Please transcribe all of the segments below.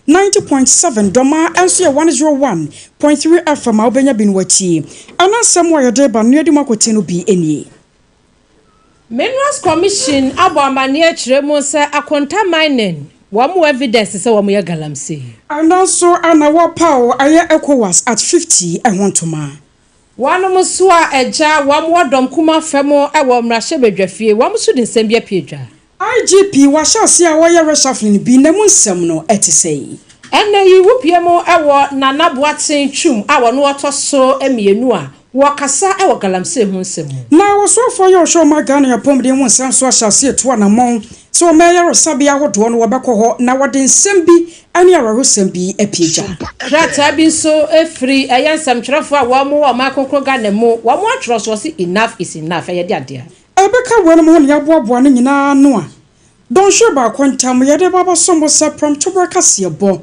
90.7, Dɔmaa nso yɛ 101.3 FM a wobɛnya bi no watie. Ɛna nsɛm a yɛde ba no yɛde mu akɔtie no bi nie. Minerals Commission abɔ amanneɛ kyerɛ mu sɛ Akonta Mining, wɔn wɔ evidence sɛ wɔn yɛ galamsey. Ɛno nso ana wɔpaw ɛyɛ ECOWAS at 50 ɛho ntoma. Wɔnom nso a agya wɔn wɔ dɔm kuma fam wɔ mmarahyɛbadwafie, wɔn nso de nsɛm bi apue dwa. IGP wahyɛ ase a wɔyɛ reshuffling bi na mu nsɛm no ɛte sɛ yi. Ɛnna yi wupie mu wɔ Nana Boateng Twum a wɔn wɔtɔ so mmienu a wɔkasa wɔ galamsey ho nsɛm mu. Na wɔsoafoɔ yɛ ɔhwɛ ɔma Ghana apɔmuden ho nsɛm so ahyɛ ase etu anammɔn sɛ wɔn ayaresabea ahodoɔ no wɔbɛkɔ hɔ na wɔde nsɛm bi ne awerɛhosɛm bi apue gya. Krataa bi nso efiri ɛyɛ nsɛmtwerɛfoɔ a wɔn wɔ ɔman kronkron Ghana mu, wɔn atwerɛ so wɔsi "Enough is enough". Ɛyɛ de adeɛ. Ɛbɛka wɔn ho ne aboaboa no nyinaa no a dɔnhwere baako ntam yɛde ba bɛsom bo sɛ prɔmtoberɛ kaseɛ bɔ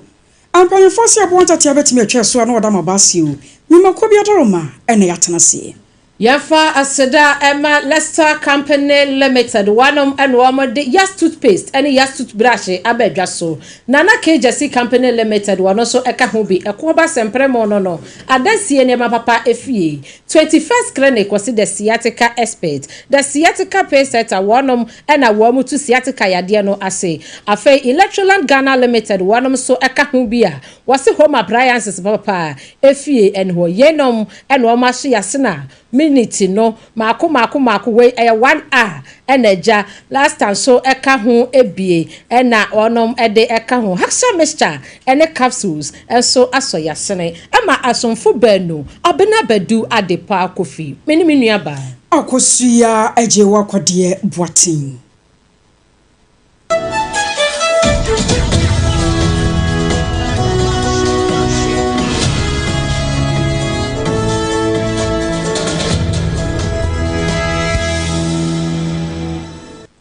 mpanyinfoɔ sɛ aboɔ ntatea bɛtumi atwa so a na wɔda ma baase o nnwumakuo bi adaroma ɛna yɛatena seɛ. Yɛfa aseda ɛma Lester Company Limited, wɔnom ɛna wɔn de Yas toothpaste ɛne Yas toothbrush aba adwa so. Nana Kegyasi Company Limited, wɔn nso ɛka ho bi ɛko ba sɛmpere mu no adansie nneɛma papa efie. 21st Clinic, wɔsi the sciatica expert, the sciatica pain center, wɔnom ɛna wɔn tu sciatica yadeɛ no ase. Afei Electroland Ghana Limited, wɔnom nso ɛka ho bi a wɔsi home appliances papa efie ɛne hɔ. Yɛnom ɛna wɔn ahyɛ yase na minute no maako maako maako. Wei ɛyɛ 1 hour ɛna agya last time so ɛka ho ebie ɛna ɔnom ɛde ɛka ho Haxa mixture ɛne capsules ɛnso asɔ yasene ɛma asomfo baanu Abena Badu Adepa Kofi mene me nua baa. Akosua agye wakɔdeɛ Boaten.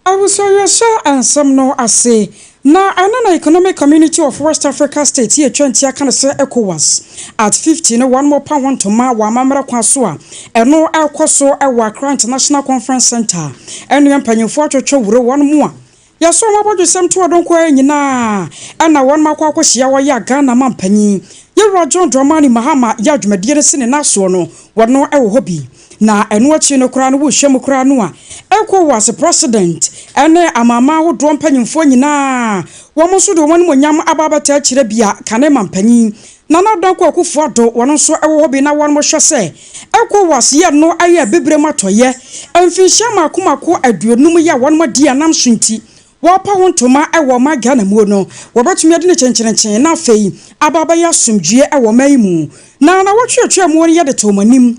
Abusua, nsɛm no ase na ɛno na Economic Community of West Africa State yɛ twa ntia ka no sɛ ECOWAS at 50 no wɔn mo pa ho ntoma wɔ amammerɛ kwan so a ɛno ɛkɔ so ɛwɔ Accra International Conference Center. Ɛne mpanyinfoɔ atwitwa wuro wɔn mu a yɛsɔ wɔn abɔdwesɛm to ɔdɔnkɔ nyinaa ɛna wɔn akɔ akɔhyia wɔyɛ a Ghana ma mpanyin yɛwura John Dramani Mahama yɛ adwumadie no si ne n'asoɔ no wɔn ɛwɔ hɔ bi. Na ɛno akyi no koraa no, wɔrehyɛ mu koraa no a ECOWAS president ɛne amama ahodoɔ mpanyinfoɔ nyinaa wɔn nso de wɔn animonyam aba abɛta akyerɛ bi a kane ma mpanyin Nana Dankwa Akufo Addo wɔn nso ɛwɔ hɔ bi. Na wɔn hwɛ sɛ ECOWAS yɛ no ayɛ abibire mu atɔyɛ mfinhyia mako mako 50 yɛ a wɔn adi anam so nti wɔpa ho ntoma ɛwɔ ɔman Ghana mu no wɔbɛtumi ade ne kyɛnkyɛnkyɛn na afei aba abɛyɛ asomdwie ɛwɔ ɔman yi mu. Na wɔtweetwee mu no yɛde to wɔn anim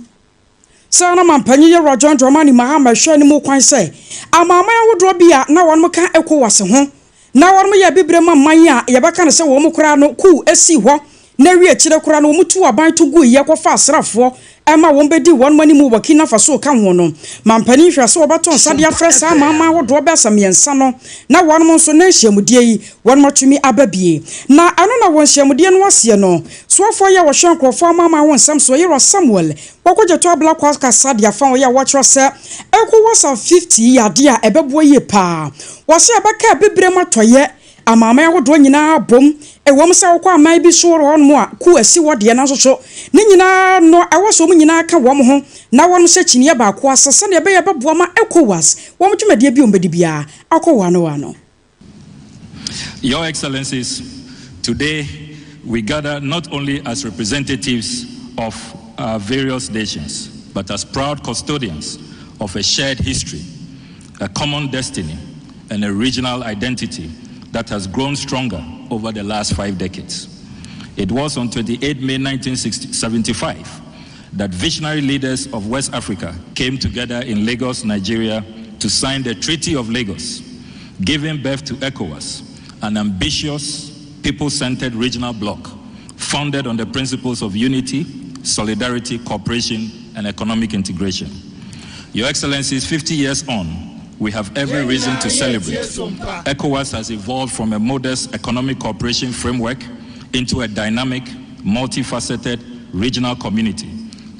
saa na mampanyin yɛwura John Dramani Mahama hwɛ ne mu kwan sɛ amaaman ahodoɔ bi a na wɔn ka ECOWAS ho na wɔn yɛ abibire ma man a yɛbɛka no sɛ wɔn koraa no kuu esi hɔ na awie akyire koraa no wɔn tu aban to gu yɛ kɔfa asraafoɔ ɛma wɔn bɛdi wɔn anim wɔ Burkina Faso ka ho no, mampanin hwɛ sɛ wɔbɛto nsa de afrɛ saa amaaman ahodoɔ bɛsɛ mmiɛnsa no na wɔn nso na nhyiamudie yi wɔn atumi aba bie. Na ɛno na wɔn nhyiamudie no aseɛ no, soafoɔ yi a wɔhwɛ nkurɔfoɔ amaaman ho nsɛm so, yɛwura Samuel wɔkɔgye Ablakwa kasa de afa wɔyɛ a wɔkyerɛ sɛ ECOWAS at 50 yɛ adeɛ a ɛbɛboa yie paa. Wɔsɛ ɛbɛka abibire mu atɔyɛ amaaman ahodoɔ nyinaa bom. Ɛwɔm sɛ wokɔ aman bi so wɔ hɔnom a ku asi wɔ deɛ, nanso so ne nyinaa no ɛwɔ sɛ wɔn nyinaa ka wɔn ho na wɔn hyɛ kyiniiɛ baako ase sɛdeɛ ɛbɛyɛ bɛboa ma ECOWAS wɔn dwumadie bi wɔn bɛdi biara akɔ wɔn ano ano. Your Excellencies, today we gather not only as representatives of our various nations, but as proud custodians of a shared history, a common destiny, and a regional identity that has grown stronger over the last 5 decades. It was on 28 May 1975 that visionary leaders of West Africa came together in Lagos, Nigeria, to sign the Treaty of Lagos, giving birth to ECOWAS, an ambitious, people centered regional bloc founded on the principles of unity, solidarity, cooperation, and economic integration. Your Excellencies, 50 years on, we have every reason to celebrate. ECOWAS has evolved from a modest economic cooperation framework into a dynamic, multifaceted regional community,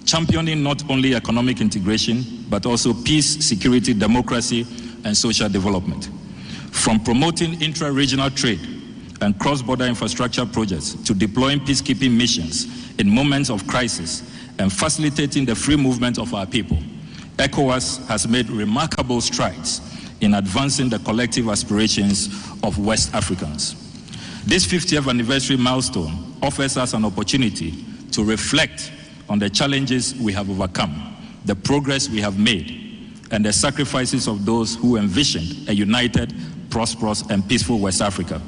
championing not only economic integration, but also peace, security, democracy, and social development. From promoting intra regional trade and cross-border infrastructure projects to deploying peacekeeping missions in moments of crisis and facilitating the free movement of our people, ECOWAS has made remarkable strides in advancing the collective aspirations of West Africans. This 50th anniversary milestone offers us an opportunity to reflect on the challenges we have overcome, the progress we have made, and the sacrifices of those who envisioned a united, prosperous, and peaceful West Africa.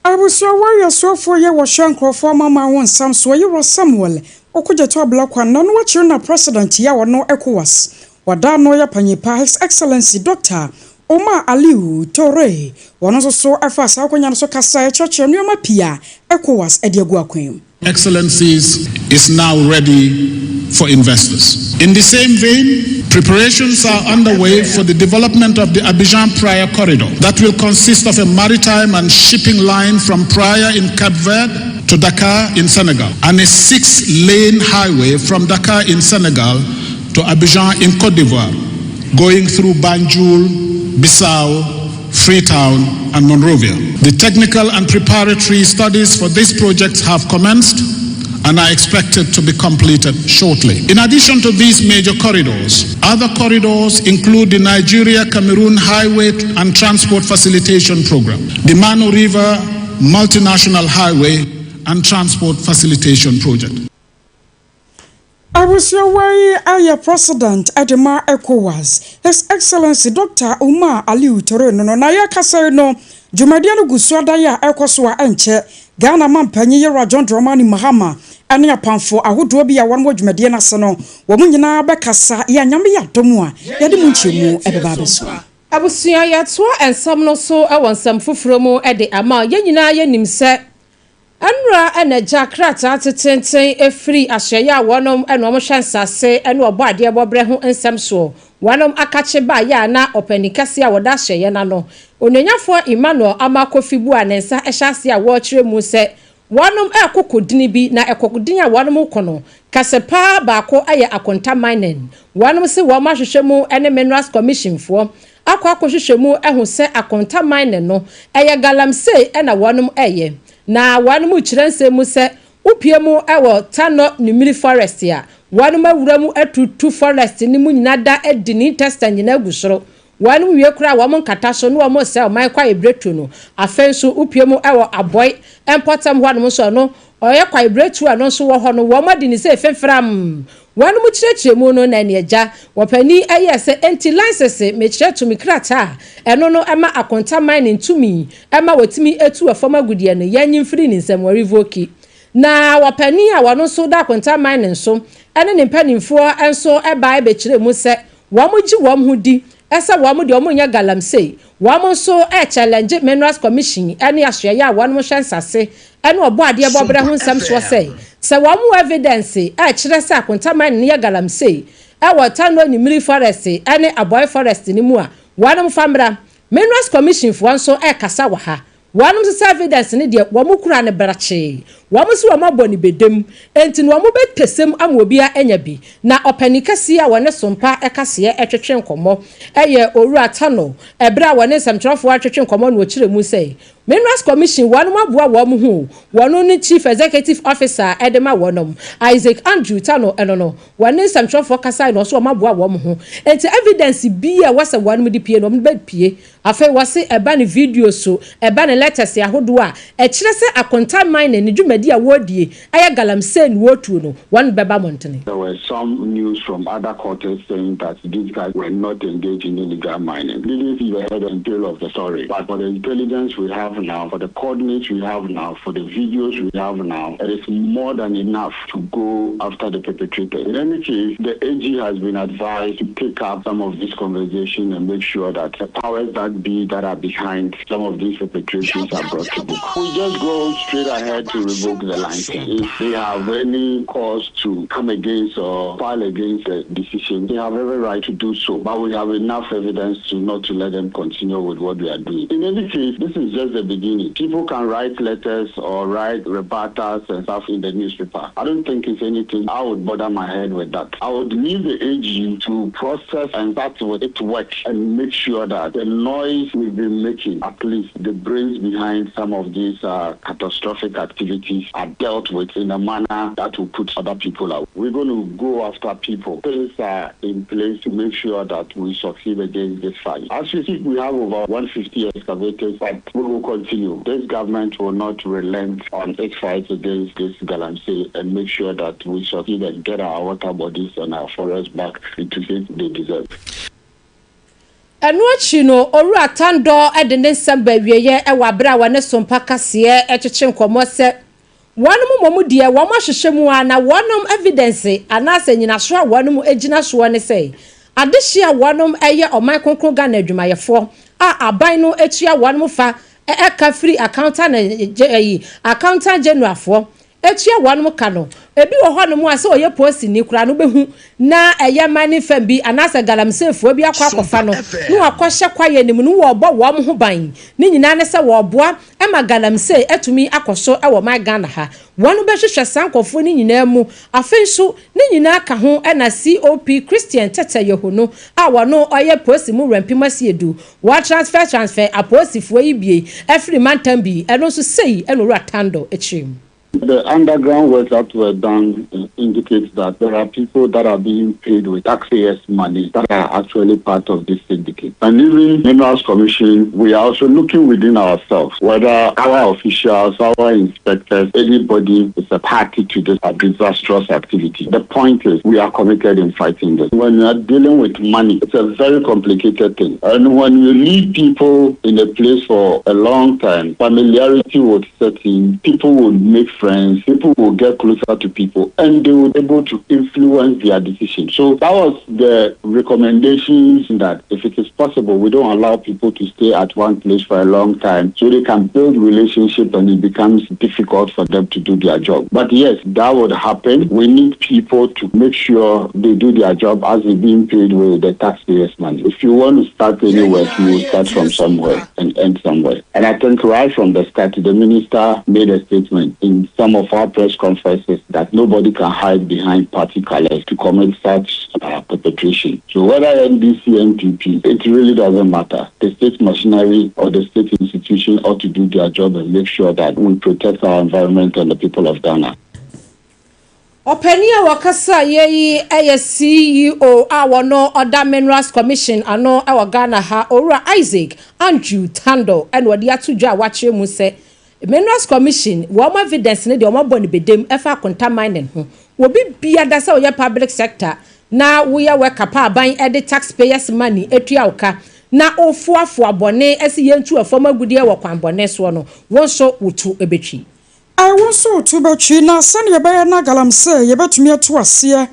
Abusua wɔyɛ soafoɔ yɛ wɔhwɛ nkurɔfoɔ amama ho nsɛm so ɔyɛ Samuel Okudzeto Ablakwa na no wakyerɛ na president yi a wɔno ECOWAS wɔda no yɛ panyipa, His Excellency Dr. Omar Alieu Touray, wɔno nso so ɛfa saa akonnwa no so kasa ɛkyerɛkyerɛ nneɛma pii a ECOWAS ɛde agu akwan mu. Excellencies, is now ready for investors. In the same vein, preparations are underway for the development of the Abidjan Praia corridor that will consist of a maritime and shipping line from Praia in Cape Verde to Dakar in Senegal and a 6-lane highway from Dakar in Senegal to Abidjan in Cote d'Ivoire, going through Banjul, Bissau, Freetown, and Monrovia. The technical and preparatory studies for this project have commenced and are expected to be completed shortly. In addition to these major corridors, other corridors include the Nigeria-Cameroon Highway and Transport Facilitation Program, the Mano River Multinational Highway and Transport Facilitation Project. Abusuawa yi ayɛ president ɛde ma ECOWAS, His Excellency Dr. Omar Alieu Touray no na yɛkasa yi no, dwumadie no gu so adan a ɛkɔ so a ɛnkyɛ Ghana mampanyin yɛwura John Dramani Mahama ɛne apamfo ahodoɔ bi a wɔn wɔ dwumadie no ase no, wɔn nyinaa bɛkasa. Yɛ Nyame yɛ adom a, yɛde mu nkyɛmu ɛbɛba abɛso. Abusua, yɛtoa nsɛm no so wɔ nsɛm foforɔ mu de ama yɛn nyinaa. Yɛnim sɛ nnura ɛna gya krataa tetenten efiri ahyɛyɛ a wɔnom ɛna wɔn hyɛ nsase ɛne ɔbɔ adeɛ bɔbrɛ ho nsɛm soɔ. Wɔnom akakye baayɛ a na ɔpanin kɛseɛ a wɔda ahyɛyɛ n'ano, Onuonyafoɔ Emmanuel Armah-Kofi Buah, ne nsa ɛhyɛ ase a wɔrekyerɛ mu sɛ wɔnom ɛrekɔ kodini bi, na ɛkɔdini a wɔnom kɔ no kɛse paa baako yɛ Akonta Mining. Wɔnom sɛ wɔn ahwehwɛ mu ne Minerals Commission foɔ akɔ akɔhwehwɛ mu ɛho sɛ Akonta Mining no ɛyɛ galamsey ɛna wɔnom ɛyɛ, na wɔnom kyerɛ nsɛm mu sɛ wopie mu ɛwɔ Tano Nimiri Forest a wɔnom awura mu atutu forest ne mu nyinaa da adi ne intestine nyinaa gu soro. Wɔnom wie koraa, wɔn nkata so ne wɔn sɛ ɔman kɔ ebiretu no. Afei nso wopie mu ɛwɔ Abɔe mpɔtam hɔnom nso no, ɔyɛ kwa ebiretu a no nso wɔ hɔ no, wɔn adi ne sɛ efemfram. Wɔn kyerɛkyerɛ mu no na ɛne agya wɔpanin ɛyɛ sɛ nti license mekyerɛ tumi krataa ɛno no ɛma Akonta Mining ntumi ɛma wɔtumi etu ɛfam agudeɛ no, yɛnyi mfiri ne nsam, wɔrevoke. Na wɔpanin a wɔn nso da Akonta Mining so ɛne ne mpanimfoɔ nso ɛbaa ɛbɛkyerɛ mu sɛ wɔn gye wɔn ho di ɛsɛ wɔn deɛ wɔn nyɛ galamsey. Wɔn nso ɛchallenge Minerals Commission ɛne asoɛyɛ a wɔn hyɛ nsase ɛne ɔbɔ adeɛ bɔbrɛ ho nsɛm soɔ sɛ wɔn mu evidence ɛkyerɛ sɛ Akonta Mining yɛ galamsey ɛwɔ Tano Nimiri Forest ɛne Abɔe Forest ne mu a, wɔn fa mmra. Minerals Commission foɔ nso ɛrekasa wɔ ha. Wɔn nso sɛ evidence ne deɛ wɔn kura ne brakyee, wɔn nso wɔn abɔ ne bedem, nti na wɔn bɛtɛsɛm ama obiara anya bi. Na ɔpanin kɛseɛ a wɔne sompa ɛkaseɛ ɛtwetwe nkɔmɔ ɛyɛ Owura Tano. Ɛberɛ a wɔne nsɛmtwerɛfoɔ atwetwe nkɔmɔ no, wɔkyerɛ mu sɛ Minerals Commission wɔn aboa wɔn ho. Wɔn ne Chief Executive Officer ɛde ma wɔn, Isaac Andrew Tano, ɛno no wɔne nsɛmtwerɛfoɔ kasa na ɔso wɔn aboa wɔn ho, nti evidence bi a wɔsɛ wɔn de pie no, wɔn bɛ pie. Afei wɔsi ɛba ne video so, ɛba ne letters ahodoɔ a ɛkyerɛ sɛ Akonta Mining ne dwumadi a wɔredie ɛyɛ galamsey ne wɔretuo no, wɔn bɛba mmɔntene. There were some news from other quarters saying that these guys were not engaged in illegal mining. Didn't see the head and tail of the story. But for the intelligence we have now, for the coordinates we have now, for the videos we have now, it is more than enough to go after the perpetrators. In any case, the AG has been advised to pick up some of this conversation and make sure that the powers that be that are behind some of these perpetrations are brought to book. We just go straight ahead to revoke the license. If they have any cause to come against or file against the decision, they have every right to do so. But we have enough evidence to not to let them continue with what they are doing. In any case, this is just the beginning. People can write letters or write rebuttals and stuff in the newspaper. I don't think it's anything I would bother my head with that. I would leave the AG to process and start with it work and make sure that the noise we've been making, at least the brains behind some of these catastrophic activities, are dealt with in a manner that will put other people out. We're going to go after people. Things are in place to make sure that we succeed against this fight. As we speak, we have over 150 excavators, but we will continue. This government will not relent on its fight against this galamsey and make sure that we succeed and get our water bodies and our forests back into shape they deserve. Ɛno akyi no, Owura Tandɔ de ne nsɛm ba awieeɛ wɔ abere a wɔne Sompa Kaseɛ twetwe nkɔmmɔ sɛ wɔn mmom deɛ wɔn ahwehwɛ mu a na wɔn evidence anaasɛ nyinasoɔ a wɔn gyina soɔ ne sɛ adehye a wɔn yɛ ɔman kronkron Ghana adwumayɛfoɔ a aban no atua wɔn fa ɛka firi accountant ɛyi accountant generalfoɔ etua wɔn ka no. Ebi wɔ hɔnom a sɛ ɔyɛ polisini koraa no, bɛhu na ɛyɛ mining firm bi anaasɛ galamseyfoɔ bi akɔ akɔfa no na wakɔhyɛ kwaeɛ no mu no, wɔrebɔ wɔn ho ban. Ne nyinaa ne sɛ wɔreboa ma galamsey atumi akɔ so wɔ man Ghana ha. Wɔn bɛhwehwɛ saa nkɔfoɔ no nyinaa mu. Afei nso ne nyinaa ka ho na COP Christian Tetteh Yohuno a wɔno ɔyɛ polisi mu wura mpem asiedu wɔn transfer apolisifoɔ yi bie afiri mantam bi. Ɛno nso sei ɛna Owura Tando akyerɛ mu. The underground work that were done indicates that there are people that are being paid with taxpayers' money that are actually part of this syndicate. And even Minerals Commission, we are also looking within ourselves whether our officials, our inspectors, anybody is a party to this disastrous activity. The point is, we are committed in fighting this. When you are dealing with money, it's a very complicated thing. And when you leave people in a place for a long time, familiarity would set in, people would make friends, people will get closer to people, and they will be able to influence their decision. So that was the recommendations, that if it is possible, we don't allow people to stay at one place for a long time so they can build relationship and it becomes difficult for them to do their job. But yes, that would happen. We need people to make sure they do their job as they're being paid with the taxpayers' money. If you want to start anywhere, you will start from somewhere and end somewhere. And I think right from the start, the minister made a statement in some of our press conferences that nobody can hide behind party colors to commit such perpetration. So whether NDC, NPP, it really doesn't matter. The state machinery or the state institution ought to do their job and make sure that we protect our environment and the people of Ghana. Ɔpanin a wɔkasa yɛ yi yɛ CEO a wɔno ɔda Minerals Commission ano wɔ Ghana ha, Owura Isaac Andrew Tando, ɛna wɔde ato dwa a wakyerɛ mu sɛ Minerals Commission wɔn evidence ne deɛ wɔn abɔ ne bedem ɛfa Akonta Mining ho. Obi bia da sɛ ɔyɛ public sector na woyɛ worker pa aban ɛde taxpayers' money etua wo ka na ofoafoa bɔne ɛsi yɛn tu ɛfɔm agudeɛ wɔ kwan bɔne soɔ no, wɔn nso wotu ebetwi. Ɛwo nso wotu bɛtwi na sɛnea ɛbɛyɛ na galamsey yɛbɛtumi ato aseɛ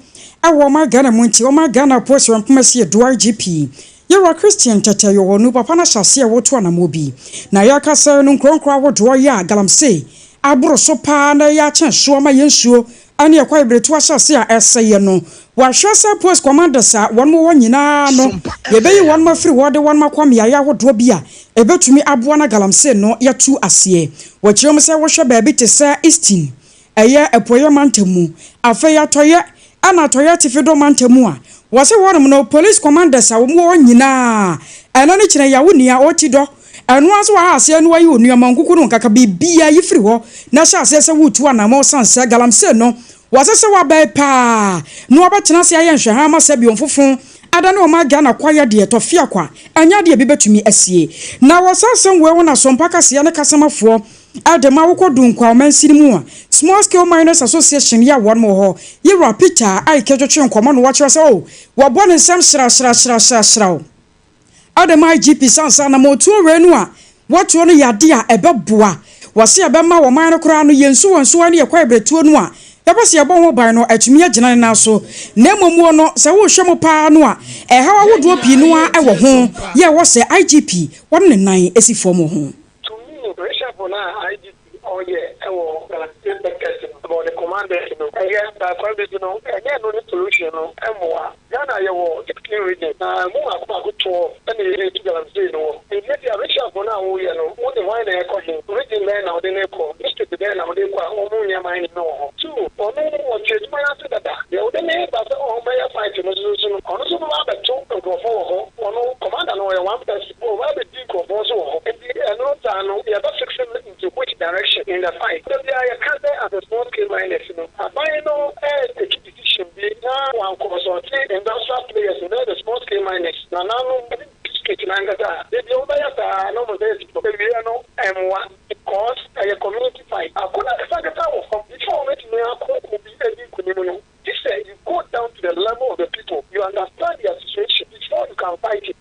ɛwɔ ɔman Ghana mu nti, ɔman Ghana polisi mpoma si edu IGP yɛwura Christian Tetteh Yohuno papa no hyɛ aseɛ wɔto anammɔ bi na yɛkasa no nkuronkuro ahodoɔ yɛ a galamsey aboro so paa na ɛyɛ akyɛn soɔ ma yɛn nsuo ɛne ɛkɔ ebiretu ahyɛ ase a ɛsɛyɛ no. Wɔahwɛ sɛ post commanders a wɔn wɔ nyinaa no, yɛbɛyi wɔn afiri hɔ de wɔn akɔ mmeaeɛ ahodoɔ bi a ɛbɛtumi aboa na galamsey no yɛtu aseɛ. Wɔkyerɛ mu sɛ wɔhwɛ baabi te sɛ Eastern, ɛyɛ Apueɛ mantam mu, afei Atɔyɛ ɛna Atɔyɛ Atifi do mantam mu a wɔsɛ wɔnom no, police commanders a wɔn wɔ nyinaa ɛno no kyerɛ yawo nea ɔti dɔ ɛno nso wɔ ha aseɛ no wayi onuama nkuku no nkaka biribiara yi firi hɔ na hyɛ aseɛ sɛ wotu anammɔ san sɛ galamsey no wɔsɛ sɛ wabɛn paa na wɔbɛtena ase ayɛ nhwɛha ama sɛ bio mfofo ada ne ɔma Ghana kwayɛ deɛ tɔfe akwa ɛnyɛ deɛ bi bɛtumi asie. Na wɔsa asɛm wei ho na Sɔmpa Kaseɛ ne kasamafoɔ ɛde ma wokɔ Dunkwa ɔmansini mu a Small Scale Miners Association yɛ wɔn wɔ hɔ, yɛwura Peter Ayike twetwe nkɔmmɔ no, wɔkyerɛ sɛ o wɔbɔ ne nsɛm hyerɛhyerɛhyerɛhyerɛw ɛde ma IGP sansa na mɔtuo wei no a wɔtoɔ no yɛ ade a ɛbɛboa. Wɔse ɛbɛma wɔn no koraa no yɛn nsu wɔn nsuwa ne yɛkɔ ɛbrɛtuo no a yɛbɛ sɛ yɛbɔ ho ban no atumi agyina ne nan so. Na mmom wɔ no sɛ wohwɛ mu paa no a ɛhaw ahodoɔ pii no a ɛwɔ ho yɛ wɔ sɛ IGP wɔne ne nan esi fam wɔ ho. To me, reshuffle na IGP ɔyɛ ɛwɔ galamsey inspectors no about the commanders no, ɛyɛ baakwan bi so no, ɛnyɛ no ne solution no. Ɛmmoa Ghana yɛwɔ 15 regions, na mu mako mako 12 ɛna yɛde tu galamsey no wɔ. Nti ebi a reshuffle no a woyɛ no, wode hwan na ɛkɔ he, region bɛn na wode ne kɔ, district bɛn na wode kɔ a wɔn nyɛ mining no wɔ hɔ. Two, ɔno wɔte adwuma no ase dada. Deɛ wode ne ba sɛ ɔbɛyɛ fight no so no, ɔno nso bɛba abɛto nkurɔfoɔ wɔ hɔ. Ɔno commander no ɔyɛ one person, ɔba abɛdi nkurɔfoɔ nso wɔ hɔ. Nti ɛno saa no, yɛbɛ fix into which direction in the fight? Da biara yɛka sɛ as a small scale miners no, aban no ɛtake decision bi na wankɔsɔɔte industrial players no, the small scale miners nananom ɛne district nankasa a ebi wobɛyɛ saa na ɔmo sɛ yɛ ewie no ɛmoa, because ɛyɛ community fight. Ako na kasakasa wɔ fam. Before wɔbɛtumi ako obi adi nkunim no, this sɛ you go down to the level of the people, you understand their situation before you can fight it.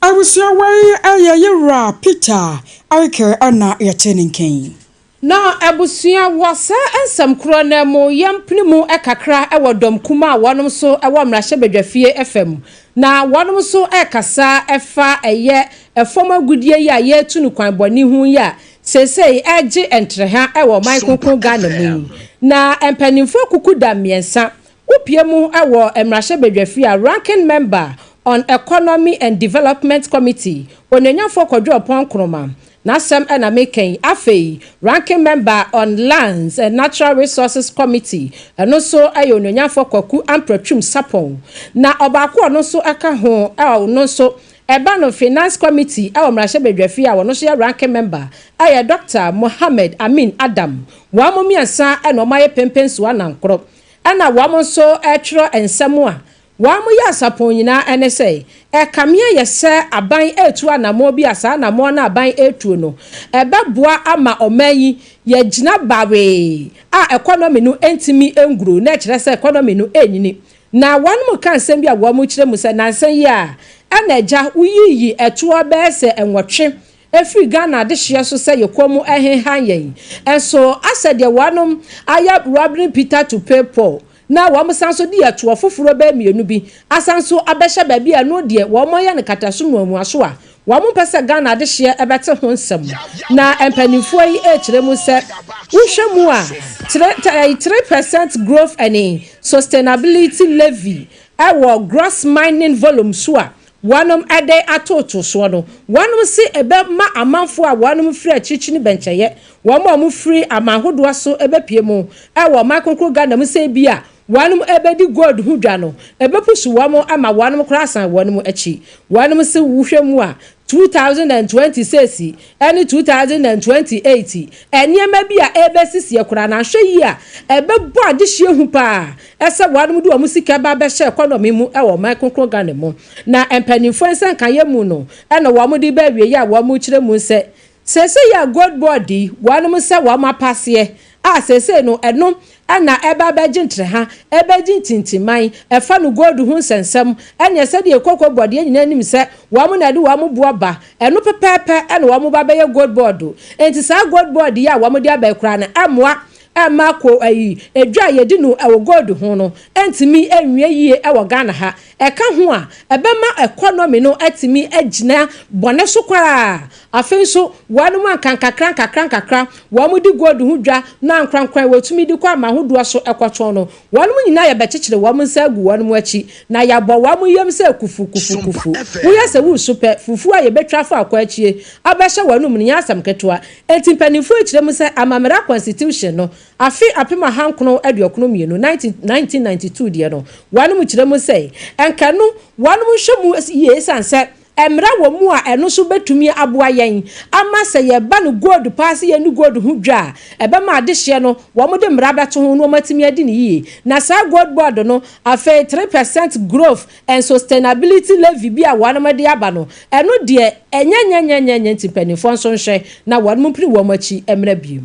Abusua, wei ɛyɛ yɛwura Peter Arike ɛna yɛte ne nkɛn. Na abusua, wɔ saa nsɛm korɔ no mu, yɛmpene mu kakra wɔ dɔm kum a wɔnom nso wɔ mmarahyɛbadwafie fam, na wɔnom nso rekasa ɛfa ɛyɛ ɛfam agudie yi a yɛretu no kwan bɔne ho yi a seesei ɛgye ntrɛha wɔ ɔman kronkron Ghana mu yi. Na mpanimfoɔ kuku da mmiɛnsa wopie mu wɔ mmarahyɛbadwafie a Ranking Member on Economy and Development Committee, Onuonyamfoɔ Kwadwo Ɔpɔn Nkroma n'asɛm ɛna mekɛn. Afei Ranking Member on Lands and Natural Resources Committee, ɛno nso ɛyɛ Onuonyamfoɔ Kwaku Ampratwum Sapɔn. Na ɔbaako ɔno nso ɛka ho, ɛwɔ ɔno nso ɛba no Finance Committee ɛwɔ mmarahyɛbadwafie a wɔno nso yɛ ranking member, ɛyɛ Dr Mohammed Amin Adam. Wɔn mo mmiɛnsa ɛna wɔn ayɛ pempensoa nankorɔ, ɛna wɔn nso ɛtwerɛ nsɛm a wɔn mo yɛ asapɔn nyinaa. Ɛne sɛ ɛkamea yɛ sɛ aban etu anammɔ bi a saa anammɔ no aban etuo no ɛbɛboa ama ɔman yi yɛgyina bawee a economy no ntumi nguro, na ɛkyerɛ sɛ economy no enyini. Na wɔn mo ka nsɛm bi a wɔn mo kyerɛ mu sɛ nansa yi a ɛna agya woyiyi ɛtoɔ bɛyɛ sɛ 8 efiri Ghana adehyeɛ so sɛ yɛ mu ɛheha yɛn, ɛnso asɛ deɛ wɔnom ayɛ robbing Peter to pay Paul, na wɔn san so de ɛtoɔ foforɔ bɛyɛ mmienu bi asan so abɛhyɛ baabi a ɛno deɛ wɔn ayɛ no kataso muamuaso a wɔn mpɛ sɛ Ghana adehyeɛ ɛbɛte ho nsɛm. Na mpanimfoɔ yi ɛrekyerɛ mu sɛ wohwɛ mu a, 3% growth and sustainability levy ɛwɔ gross mining volume so a wɔnom ɛde atoto soɔ no, wɔnom si ɛbɛma amanfoɔ a wɔnom firi akyirikyiri bɛnkyɛyɛ, wɔn a wɔn firi aman ahodoɔ so ɛbɛpie mu ɛwɔ ɔman kronkron Ghana mu sɛ bi a wɔnom ɛbɛdi gold ho dwa no, ɛbɛpusu wɔn ama wɔnom koraa asan wɔnom akyi. Wɔnom si wohwɛ mu a, 2026 ɛne 2028 nneɛma bi a ɛbɛsisi koraa na ahwɛ yi a ɛbɛbɔ adehyia hu paa ɛsɛ wɔnom de wɔn sika ba bɛhyɛ economy mu ɛwɔ ɔman kronkron Ghana mu. Na mpanimfoɔ nsɛnkaeɛ mu no, ɛna wɔn de bɛ awie yi a wɔn kyerɛ mu sɛ sɛsɛ yɛ Gold Board yi, wɔnom sɛ wɔn apaseɛ a sɛsɛ no ɛno ɛna ɛba abɛgye ntrɛha, ɛbɛgye ntintiman ɛfa no gold ho nsɛnsɛm. Ɛnea sɛdeɛ Cocoa Board yɛn nyinaa nim sɛ wɔn na ɛde wɔn boɔ ba, ɛno pɛpɛɛpɛ ɛna wɔn ba bɛyɛ Gold Board. Nti saa Gold Board yi a wɔn de aba ekura no, ɛmoa ɛma ko ɛyi edwa a yɛdi no ɛwɔ gold ho no ɛntumi ɛnwie yie ɛwɔ Ghana ha. Ɛka ho a ɛbɛma economy no ɛtumi ɛgyina bɔne so koraa. Afei nso wɔn mu ankankakra nkakra nkakra wɔn di gold ho dwa na nkorankran wɔtumi di kɔ ama ahodoɔ so ɛkɔtɔn no, wɔn mu nyinaa yɛbɛkyekyere wɔn nsa agu wɔn mu akyi na yɛabɔ wɔn yam sɛ kufu kufu kufu. Woyɛ sɛ wusu pɛ fufu a yɛbɛtwa afɔ akɔ akyie abɛhyɛ wɔn mu no nyɛ asɛm ketewa. Eti mpanimfoɔ akyerɛ mu sɛ amammerɛ constitution no afe 1992, 1992 deɛ no, wɔn mu kyerɛ mu sɛ nka no wɔn mu hwɛ mu yie, esan sɛ mmara wɔ mu a ɛno nso bɛtumi aboa yɛn ama sɛ yɛba no gold paase yɛn no gold ho dwa a ɛbɛma adehyeɛ no wɔn de mmara bɛto ho na wɔn atumi adi ne yie. Na saa Gold Board no, afei 3% growth and sustainability levy bi a wɔn de aba no, ɛno deɛ ɛnyɛ nyɛnyɛnyɛnyɛ. Nti mpanimfoɔ nso nhwɛ na wɔn mpiri wɔn akyi mmerɛ biem.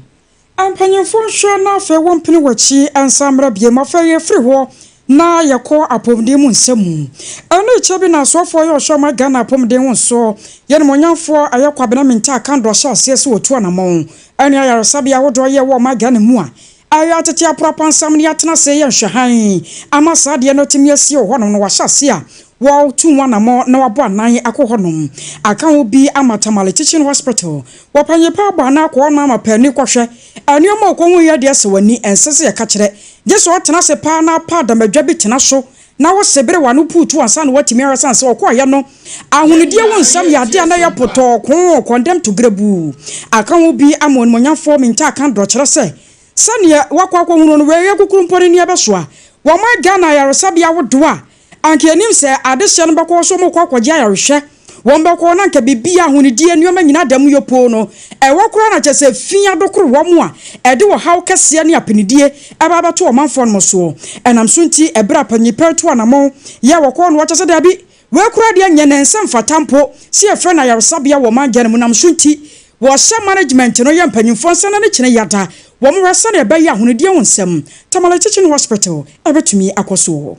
Mpanyinfoɔ nhwɛ na afei wɔn mpene wɔn akyi nsa mmerɛ biem. Afei yɛfiri hɔ na yɛkɔ apɔmuden mu nsɛm mu. Ɛno kyɛ bi na asoɔfoɔ yɛ ɔhwɛ ɔma Ghana apɔmuden ho nso yɛnumonyamfoɔ ɛyɛ Kwabena Mintah Akandoh hyɛ aseɛ sɛ wɔtu anammɔn ɛne ayaresabea ahodoɔ yɛ wɔ ɔma Ghana mu a ayɛ atete aporapansam ne yɛatena ase yɛ nhwɛhan ama saa adeɛ no atumi asie wɔ hɔnom no. Wahyɛ ase a wɔtu mu anammɔ na wabɔ anan akɔ hɔnom aka ho bi ama Tamale Teaching Hospital. Wɔpanyin pa abɔ anan akɔ hɔnom ama paani kɔhwɛ nneɛma a ɔkɔhu yɛ deɛ sɛ w'ani ɛnsɛ sɛ yɛka kyerɛ gye sɛ ɔtena ase paa na apa adamadwa bi tena so. na wose bere w'ano puutu ansa na woatumi ahwɛ sane sɛ ɔkɔɔyɛ no ahonidie wo nsɛm yɛ adeɛ a na yɛ potɔɔ koo condemn to grɛbuu aka ho bi ama onimuonyamfoɔ Minta Akandoh kyerɛ sɛ sɛneɛ wakɔ akɔhunu no wei yɛ kukuru mpo ne nneɛ bɛsoa wɔn Ghana ayaresabea ahodoɔ a anka yɛnim sɛ adehyeɛ no bɛkɔ so wɔkɔ akɔgye ayarehwɛ wɔn bɛkɔ na anka biribi ahonidie nneɛma nyinaa da mu yɛ poo no ɛwɔ koraa na kyerɛ sɛ fi adokoro wɔn a ɛde ɔhaw kɛseɛ ne apenidie ɛba abɛto ɔmanfoɔ no soɔ. Ɛnam so nti ɛberɛ a panyin pɛr to anammɔn yɛ wɔkɔɔ no wɔkyɛ sɛ daabi, wei koraa deɛ nyɛ ne nsa mfata mpo sɛ yɛfrɛ no ayaresabea wɔ ɔman Ghana mu. Nam so nti wɔhyɛ management no yɛ mpanyimfoɔ nsa na ne kyene yada wɔn wɔ sɛdeɛ ɛbɛyɛ ahonidie ho nsɛm Tamale Teaching Hospital ɛbɛtumi akɔ soɔ.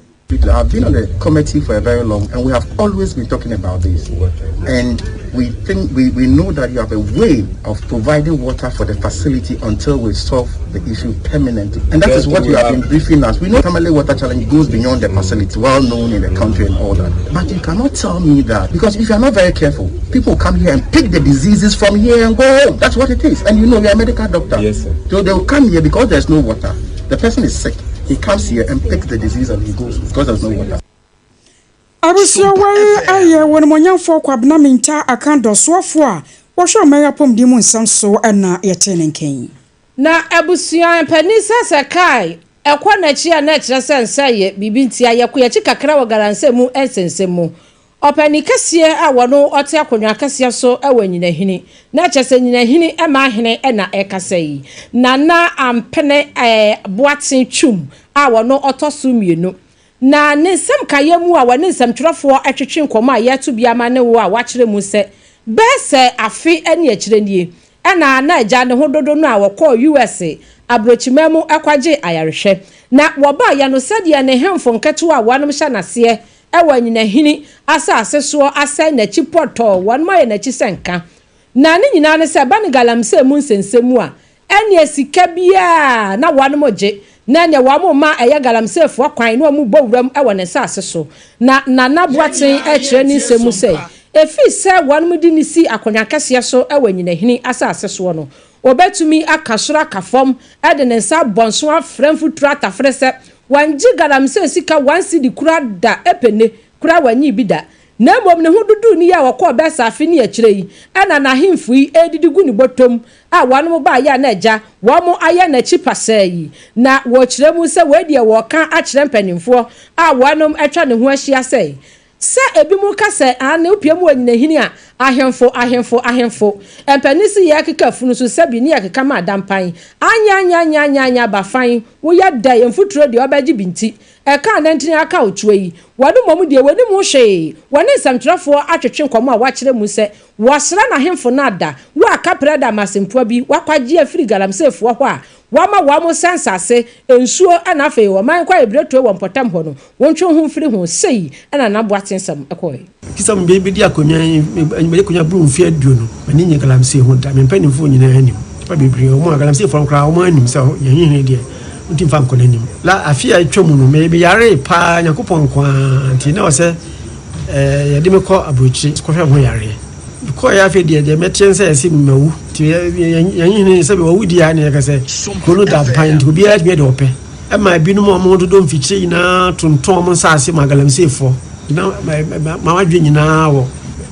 I've been on the committee for a very long, and we have always been talking about this. And we think we know that you have a way of providing water for the facility until we solve the issue permanently. And that is what you have been briefing us. We know Tamale Water Challenge goes beyond the facility, well known in the country and all that. But you cannot tell me that, because if you are not very careful, people come here and pick the diseases from here and go home. That's what it is. And you know, you're a medical doctor. Yes, sir. So they will come here because there's no water. The person is sick. He comes here and picks the disease and he goes because there's no water. Abusua wei ayɛ wɔnumonyamfoɔ Kwabena Minta Akandoh soafoɔ a wɔhwɛ ɔman apɔmuden mu nsɛm so ɛna yɛte ne nkɛn. Na abusua mpanin sɛ kae ɛkɔ n'akyi a na ɛkyerɛ sɛ nsa yɛ biribi nti a yɛkɔ yɛkyi kakra wɔ galamsey mu nsɛnsɛm mu. Ɔpanin kɛseɛ a wɔno ɔte akonnwa kɛseɛ so wɔ Nyinahini na kyerɛ sɛ Nyinahini ma ahene na ɛkasa yi, Nana Ampene Boaten Twum a wɔno ɔtɔ so mmienu, na ne nsɛm kaeɛ mu a wɔne nsɛmtwerɛfoɔ atwetwe nkɔmmɔ a yɛto bi ama ne wo a wakyerɛ mu sɛ bɛɛ sɛ afe ne akyerɛ nie ɛna na agya ne ho dodo no a wɔkɔɔ US aburokyima mu ɛkwagye ayarehwɛ na wɔbaayɛ no sɛdeɛ ne hemfo nketewa a wɔnom hyɛ n'aseɛ ɛwɔ Nyinahini asase soɔ asɛe n'akyi pɔtɔɔ wɔnom ayɛ n'akyi sɛ nka na ne nyinaa ne sɛ ba ne galamsey mu nsɛnsɛm mu a ɛne sika biara na wɔnom gye na nea wɔn ma ɛyɛ galamseyfoɔ kwan na wɔn bɔ wuram ɛwɔ ne nsase so. Na Nana Boaten ɛkyerɛ ne nsɛm mu sɛ efi sɛ wɔn de ne si akonnwa kɛseɛ so ɛwɔ Nyinahini asase soɔ no, wɔbɛtumi aka soro aka fam ɛde ne nsa bɔ nso afrɛ mfuturo atafere sɛ wɔngye galamsey sika 1 cedi kura da epene kura wɔnyi bi da, na mmom ne ho dudu ni a wɔkɔɔ bɛsa afe ne akyire yi ɛna n'ahemfo yi edidi gu ne bɔtɔm a wɔn baayɛ a na agya wɔn ayɛ n'akyi pasaa yi. Na wɔkyerɛ mu sɛ wɔadi wɔka akyerɛ mpanimfoɔ a wɔn atwa ne ho ahyia sɛ ebi mu ka sɛ ane wopie mu wɔ Nyinahini a ahemfo ahemfo ahemfo mpanin si yɛ keka funu so sɛbi ne yɛ keka ma adampan anya anya anya anya anya bafan woyɛ da yɛn mfuturo deɛ ɔbɛgye bi nti ɛka anantini aka otuo yi wɔne mmom deɛ wɔne mu hwee. Wɔne nsɛmtwerɛfoɔ atwetwe nkɔmɔ a wakyerɛ mu sɛ wɔsra n'ahemfo no ada wo aka prɛ da amasempoa bi wakwagye afiri galamseefoɔ hɔ a wɔama wɔn nsa nsase nsuo ɛna afei ɔman kɔ ebiretuo wɔ mpɔtam hɔ no wɔntwe ho mfiri ho sei ɛna n'aboa nsɛm ɛkɔɛ. Kisa mu bɛdi akonnwa yi bɛdi akonnwa buru mfe 20 m'ani nye galamsey ho da. Me mpanimfoɔ nyinaa anim nipa bebree wɔn a galamsey fɔm koraa wɔn anim sɛ yɛn hene deɛ nti nfa nkɔ n'anim la. Afe a atwa mu no meyare paa Nyankopɔn nko ara nti na ɔsɛ yɛde me kɔ aburokyire kɔhwɛ ho yareɛ kɔɛ. Afei deɛ mɛteɛ sɛ yɛsɛ mawu nti yɛn hene sɛ wawu di a ne yɛka sɛ kuro no da mpan nti obiara tumi de ɔpɛ ɛma ebinom a wɔn dodo mfikyire nyinaa tontɔn wɔn nsaase ma galamseyfoɔ na ma wadwe nyinaa wɔ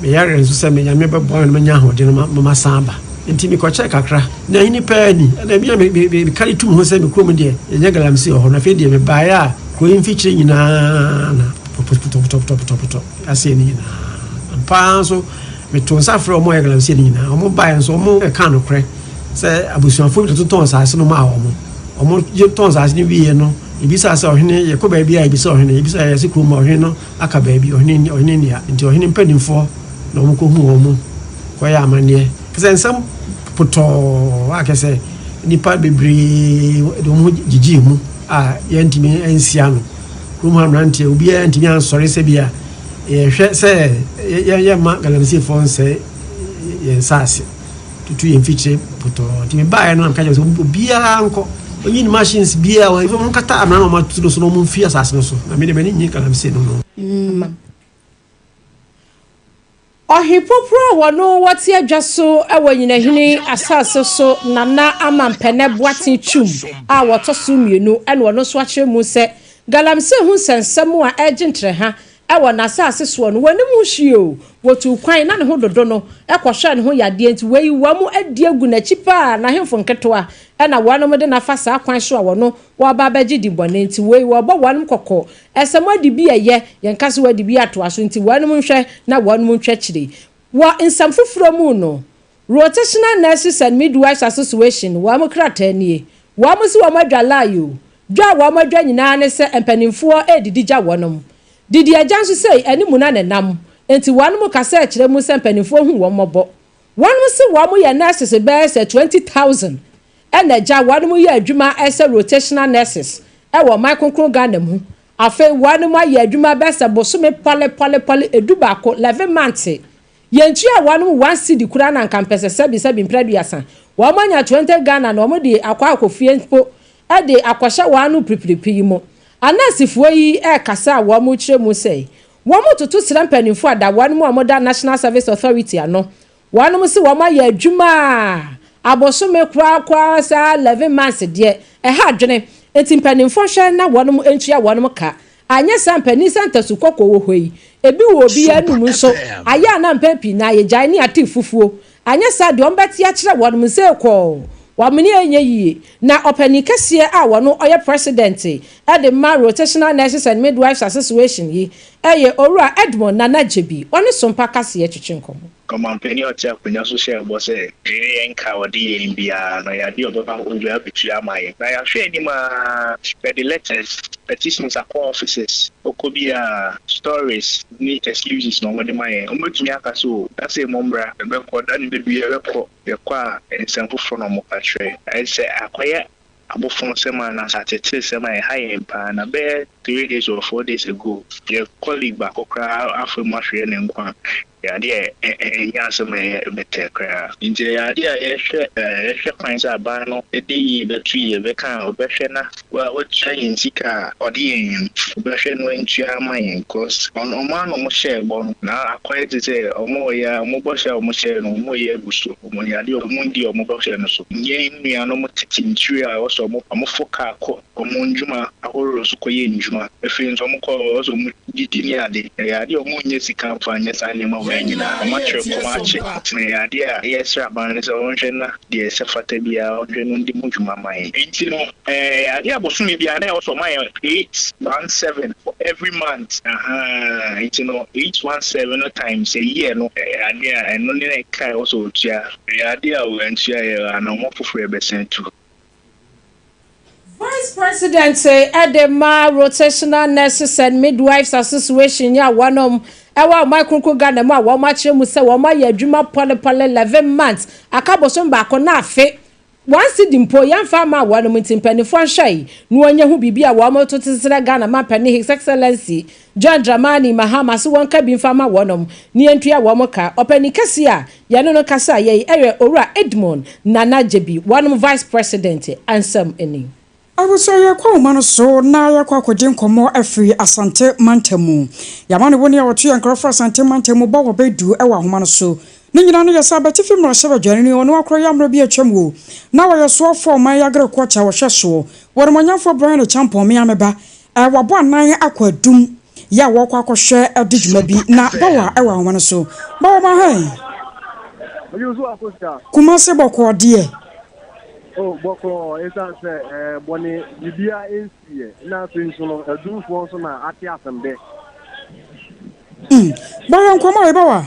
meyare nso sɛ Nyame bɛboa me na manya ahoɔden no ma masan aba nti mekɔkyɛ kakra na ahini pɛɛ ni ɛna mi a mekare tum ho sɛ me kurom deɛ yɛnyɛ galamsey wɔ hɔ. Na afei deɛ mebaeɛ a kuro yi mfikyire nyinaa na pɔtɔpɔtɔpɔtɔpɔtɔ asɛe no nyinaa paa nso. Meto nsa frɛ ɔmo a yɛ galamsey no nyinaa ɔmo baeɛ nso ɔmo ɛka nokorɛ sɛ abusuafoɔ bi totɔn nsaase no maa ɔmo. Ɔmo gye tɔn nsaase no wie no ebisa sɛ ɔhene yɛkɔ baabi a ebisa ɔhene ebisa yɛsɛ kurom a ɔhene no aka baabi ɔhene ɔhene nia nti ɔhene mpanimfoɔ na ɔmo kɔhu wɔn kɔyɛ amanneɛ kɛsɛ nsɛm potɔɔ a kɛsɛ nipa bebree de wɔn ho gyigyi mu a yɛntumi nsi ano. Kurom ha mmeranteɛ obiara ntumi ansɔre sɛ bi a yɛhwɛ sɛ yɛmma galamseyfoɔ nsɛe yɛn nsaase tutu yɛn mfikyire potɔɔ. Nti mebaeɛ no na meka kyerɛ sɛ obiara nkɔ onyi ne machines biara wɔn nkata amena na wɔn atutu no so na wɔn mfi asase no so na mede m'ani nye galamsey no. Ɔhepoporo a wɔno wɔte adwa so wɔ Nyinahini asase so, Nana Ama Mpɛnɛ Boaten Twum a wɔtɔ so mmienu, ɛna ɔno nso akyerɛ mu sɛ Galamsey ho nsɛnsɛm a ɛregye ntrɛha wɔ n'asase soɔ no, wɔnnim ho hwee o. Wɔtuu kwan na ne ho dodo no kɔhwɛɛ ne ho yadeɛ nti wei wɔn adi agu n'akyi paa, n'ahemfo nketewa na wɔnom de no afa saa kwan so a wɔno wɔreba abɛgye dimmɔne nti wei wɔrebɔ wɔnom kɔkɔ sɛ moadi bi ɛyɛ, yɛnka sɛ wɔadi bi atoa so nti wɔnom nhwɛ na wɔnom ntwa akyire. Wɔ nsɛm foforɔ mu no, Rotational Nurses and Midwives Association wɔn krataa nie, wɔn se wɔn adwa lie o, Dwa a wɔn adwa nyinaa ne sɛ mpaninfoɔ redidi gya wɔnom. Didi agya nso sei ɛne muna na ɛnam. Enti wɔnom kasa kyerɛ mu sɛ mpaninfoɔ hu wɔn mmɔbɔ. Wɔnom se wɔn yɛ nurses bɛyɛ sɛ 20,000 ɛna agya wɔnom yɛ adwuma sɛ rotational nurses ɛwɔ ɔman kronkron Ghana mu. Afei wɔnom ayɛ adwuma bɛyɛ sɛ bosome pɔle pɔle pɔle edubaako, 11 months, Yɛntua wɔnom one cedi koraa na anka mpɛsɛ sɛbi sɛbi mprɛ aduasa. Wɔn anya 20 Ghana na wɔn de akɔ akɔ fie mpo de akɔhyɛ wɔn ano piripiripi yi mu. Anɛɛsefoɔ yi rekasa a wɔn rekyerɛ mu sɛ wɔn retoto srɛ mpaninfoɔ a da wɔnom a wɔda National Service Authority ano. Wɔnom se wɔn ayɛ adwuma a abosome koraa koraa saa 11 months deɛ ɛha adwene nti mpaninfoɔ nhwɛ na wɔnom ntua wɔnom ka. Anyɛ saa mpanin sɛ ntasu kɔkɔɔ wɔ hɔ yi, ebi wɔ obiara anum nso, ayɛ a na mpɛn pii no ara yɛgyae ne ate fufuo. Anyɛ saa deɛ wɔbɛte akyerɛ wɔnom sɛ kɔɔ, wɔamene ɛnyɛ yie. Na ɔpanin kɛseɛ a ɔno ɔyɛ President de ma Rotational Nurses and Midwives Association yi yɛ Owura Edmond Nana Gyebi, ɔne Sompa Kaseɛ twetwe nkɔmmɔ. Ɔmanpanin a ɔte akonnwa so hyɛɛ bɔ sɛ deɛ yɛn ka a ɔde yɛn biara no, ɛyɛ adeɛ a ɔbɛba owia abɛtua ama yɛn. Na yɛahwɛ anim ara, yɛde letters, petitions akɔ offices, wokɔ bi a, stories ne excuses na wɔde ma yɛn. Wɔbɛtumi aka sɛ o, da sei mommra, yɛbɛkɔ, da no bɛdu yɛbɛkɔ, yɛkɔ a, nsɛm foforɔ na wɔka kyerɛ yɛn. Ayɛ sɛ akɔyɛ abofonsɛm anaasɛ ateteesɛm a ɛha yɛn paa. Na bɛyɛ 3 days or 4 days ago, yɛ colleague baako koraa afa mu ahwere ne nkwa. Ɛyɛ adeɛ a ɛnyɛ asɛm a ɛyɛ bɛtɛɛ koraa. Nti ɛyɛ adeɛ a yɛhwɛ kwan sɛ aban no de yie bɛto yie, bɛka a ɔbɛhwɛ na watua yɛn sika a ɔde yɛn no, ɔbɛhwɛ na wantua ama yɛn 'cause ɔmo ara na ɔmo hyɛɛ bɔ no, na akɔyɛ te sɛ ɔmo reyɛ a ɔmo bɔhyɛ a ɔmo hyɛɛ no ɔmo reyɛ agu so. Ɔmo yɛ adeɛ a ɔmo ndi ɔmo bɔhyɛ no so. Yɛn nuanom tete nkyiri a ɛwɔ sɛ ɔmo fo kaa kɔ ɔmo ndwuma ahorow so kɔyɛ ndwuma. Afei nso ɔmo kɔ ɛwɔ sɛ ɔmo didi ne ade. Ɛyɛ adeɛ a ɔmo nnya sika mfa nyɛ saa nneɛma wei nyinaa. Ɔmo akyerɛ kɔm akye. Nti no ɛyɛ adeɛ a yɛsrɛ aban no sɛ ɔnhwɛ na deɛ ɛsɛ fata biara ɔnhwɛ na ɔndi ho dwuma ma yɛn. Nti no ɛyɛ adeɛ a bosome biara na ɛwɔ sɛ ɔma yɛn 817 for every month ahaa. Nti no 817 no times a year no ɛyɛ adeɛ a ɛno ne ɛka a ɛwɔ sɛ ɔtua. Ɛyɛ adeɛ a wantua yɛ anammɔn foforɔ a yɛbɛsan atu. Vice President de ma Rotational Nurses and Midwives Association yi a wɔnom wɔ ɔman kronkron Ghana mu a wɔn akyerɛ mu sɛ wɔn ayɛ adwuma pɔlepɔle 11 months aka bosom baako na afe one cedi mpo yɛmfa mmaa wɔnom nti mpanimfoɔ nhwɛe na wɔnyɛ ho biribi a wɔn to srɛ Ghana manpanin His Excellency John Dramani Mahama se wɔnka bi mfa ma wɔnom na yɛntua wɔn ka. Ɔpanin kɛseɛ a yɛne no kasa yɛi ɛyɛ Owura Edmond Nana Gyebi, wɔnom Vice President ansɛm ni. Abusua yɛkɔ ahoma no so na yɛkɔ akɔdi nkɔmmɔ afiri Asante mantam mu. Yɛama ne wo ne a wɔto yɛn nkurɔfoɔ Asante mantam mu bɔ wɔ bɛdu wɔ ahoma no so. Ne nyinaa no yɛ sɛ abatifi mmarahyɛbadwani ɔno akorɔ yɛ mmerɛ bi atwam wo na wɔyɛ soafoɔ ɔman yi agorɔkoɔ kyɛ wɔhwɛ soɔ. Wɔnumonyamfoɔ Bryan Acheampong mea me ba wabɔ anan akɔ Adum yɛ a wɔkɔ akɔhwɛ de dwuma bi na Bawa wɔ ahoma no so. Bawa ma hɛn. Kumase bɔkɔɔ deɛ. Oh, bɔkɔɔ ɛsiane sɛ bɔne biribiara nsiiɛ na afei nso no adumfoɔ nso na ate asɛm dɛ. Bawa nkɔmmɔ a Bawa.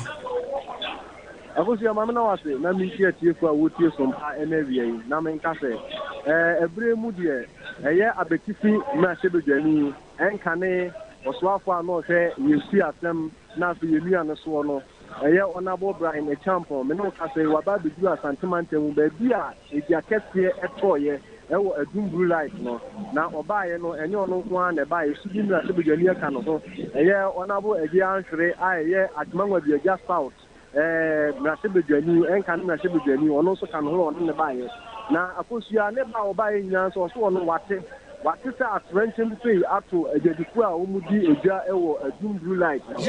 Akosua maame na wase na mentie atiefo a wɔtie Sompa ɛna awia yi na menka sɛ ɛberɛ mu deɛ ɛyɛ abatifi mmarahyɛbadwani ɛnkane ɔsoafo a na ɔhwɛ yɛn asɛm na afei yɛn nnuane soɔ no, ɛyɛ Honourable Bryan Acheampong. Me ne wo kasa yi, waba abɛduru Asante mantam mu baabi a egya kɛseɛ ɛtɔɔyɛ ɛwɔ Adum Blue Light no. Na ɔbaeɛ no, ɛnyɛ ɔno nko ara na ɛbaeɛ, Subi mmarahyɛbadwani ɛka ne ho. Ɛyɛ Honourable Adjei Anhwere a ɛyɛ Akyem Aduagya South mmarahyɛbadwani, ɛnka ne mmarahyɛbadwani, ɔno nso ka ne ho, ɔno ne baeɛ. Na Akosua ne ba a ɔbaeɛ nyinaa nso, ɔso ɔno wate sɛ atorɛnkyɛm sei ato adwadifoɔ a wɔdi edwa wɔ Adum Blue Light no. Na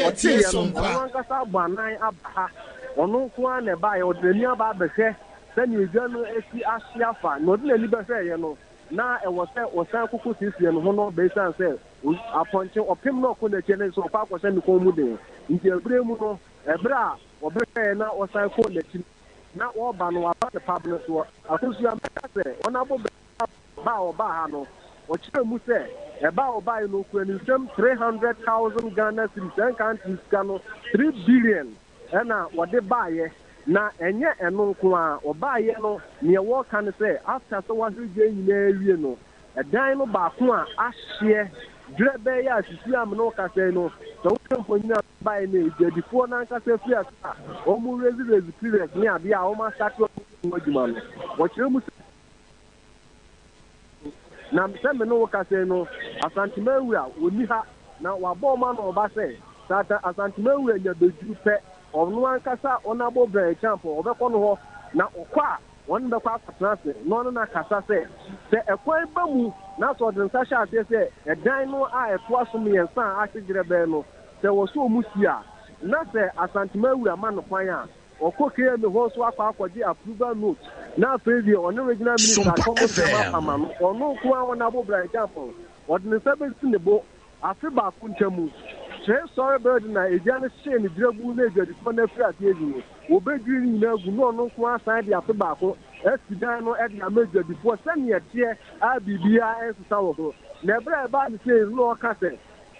ɔteeɛ no, ɔno ankasa abɔ anan aba ha. Ɔno nko ara na ɛbaeɛ, ɔde n'ani aba abɛhwɛ sɛnea edwa no asi ahye afa. Na ɔde n'ani bɛhwɛeɛ no, na ɛwɔ sɛ ɔsan koko siesie ne ho no ɔba esiane sɛ apɔnkye ɔpem na ɔkɔ n'akyi no nso ɔkɔ akɔhyɛ ne kɔn mu den. Nti ɛberɛ mu no, ɛberɛ a ɔbɛhwɛɛ na ɔsan kɔɔ n'akyi na ɔreba no, waba ne pab no soɔ. Akosua, mɛka sɛ wɔn abɔ bɛ ba a ɔbaa ha no, ɔkyerɛɛ mu sɛ ɛba a ɔbaeɛ no ɔkura ne nsam 300,000 Ghana cedis, ɛnka nte sika no 3 billion ɛna wɔde baeɛ. Na ɛnyɛ ɛno nko ara, ɔbaeɛ no neɛ wɔreka ne sɛ after sɛ wahwere gya nyinaa awie no, ɛdan no baako a ahyeɛ dwerɛbɛɛ a sisi a me ne wo kasa yi no, sɛ wohwɛ mfonini a baeɛ no, adwadifoɔ no ankasa firi ase a wɔn raise raise pillars ne adeɛ a wɔn asate wɔn ho adwuma no, wɔkyerɛ mu sɛ na sɛ me ne wo kasa yi no, Asanteman wura ɔnni ha, na wabɔ wɔn ano ɔba sɛ, sɛ Asanteman wura nya bɛduru pɛ, ɔno ankasa Honourable Brian Acheampong ɔbɛkɔ no hɔ, na ɔkɔ a, wɔne no bɛkɔ akɔtena ase na ɔne no akasa sɛ, sɛ ɛkwan ba mu na sɛ ɔde nsa hyɛ aseɛ sɛ ɛdan no a ɛtoa so mmiɛnsa a ahye dwerɛbɛn no, sɛ wɔ sɛ wɔn si a, na sɛ Asanteman wura ma no kwan a, ɔkɔ KMA hɔ nso akɔ akɔgye approval note, na afei deɛ ɔne regional minister Sompa akɔ mo nsɛm FM. apam ano. Ɔno nko ara Honourable Brian Acheampong, ɔde ne nsa bɛsi ne bo afe baako ntam. Kyerɛ sɔre building a egya no hyee no dwerɛbu na adwadifoɔ no afiri aseɛ ayi no, wɔbɛdwiri ne nyinaa agu na ɔno nko ara san de afe baako asi dan no de ama adwadifoɔ sɛdeɛ ɛteɛ a biribiara nsesa wɔ ho. Na ɛberɛ a ɛbaa no sei no na ɔka sɛ,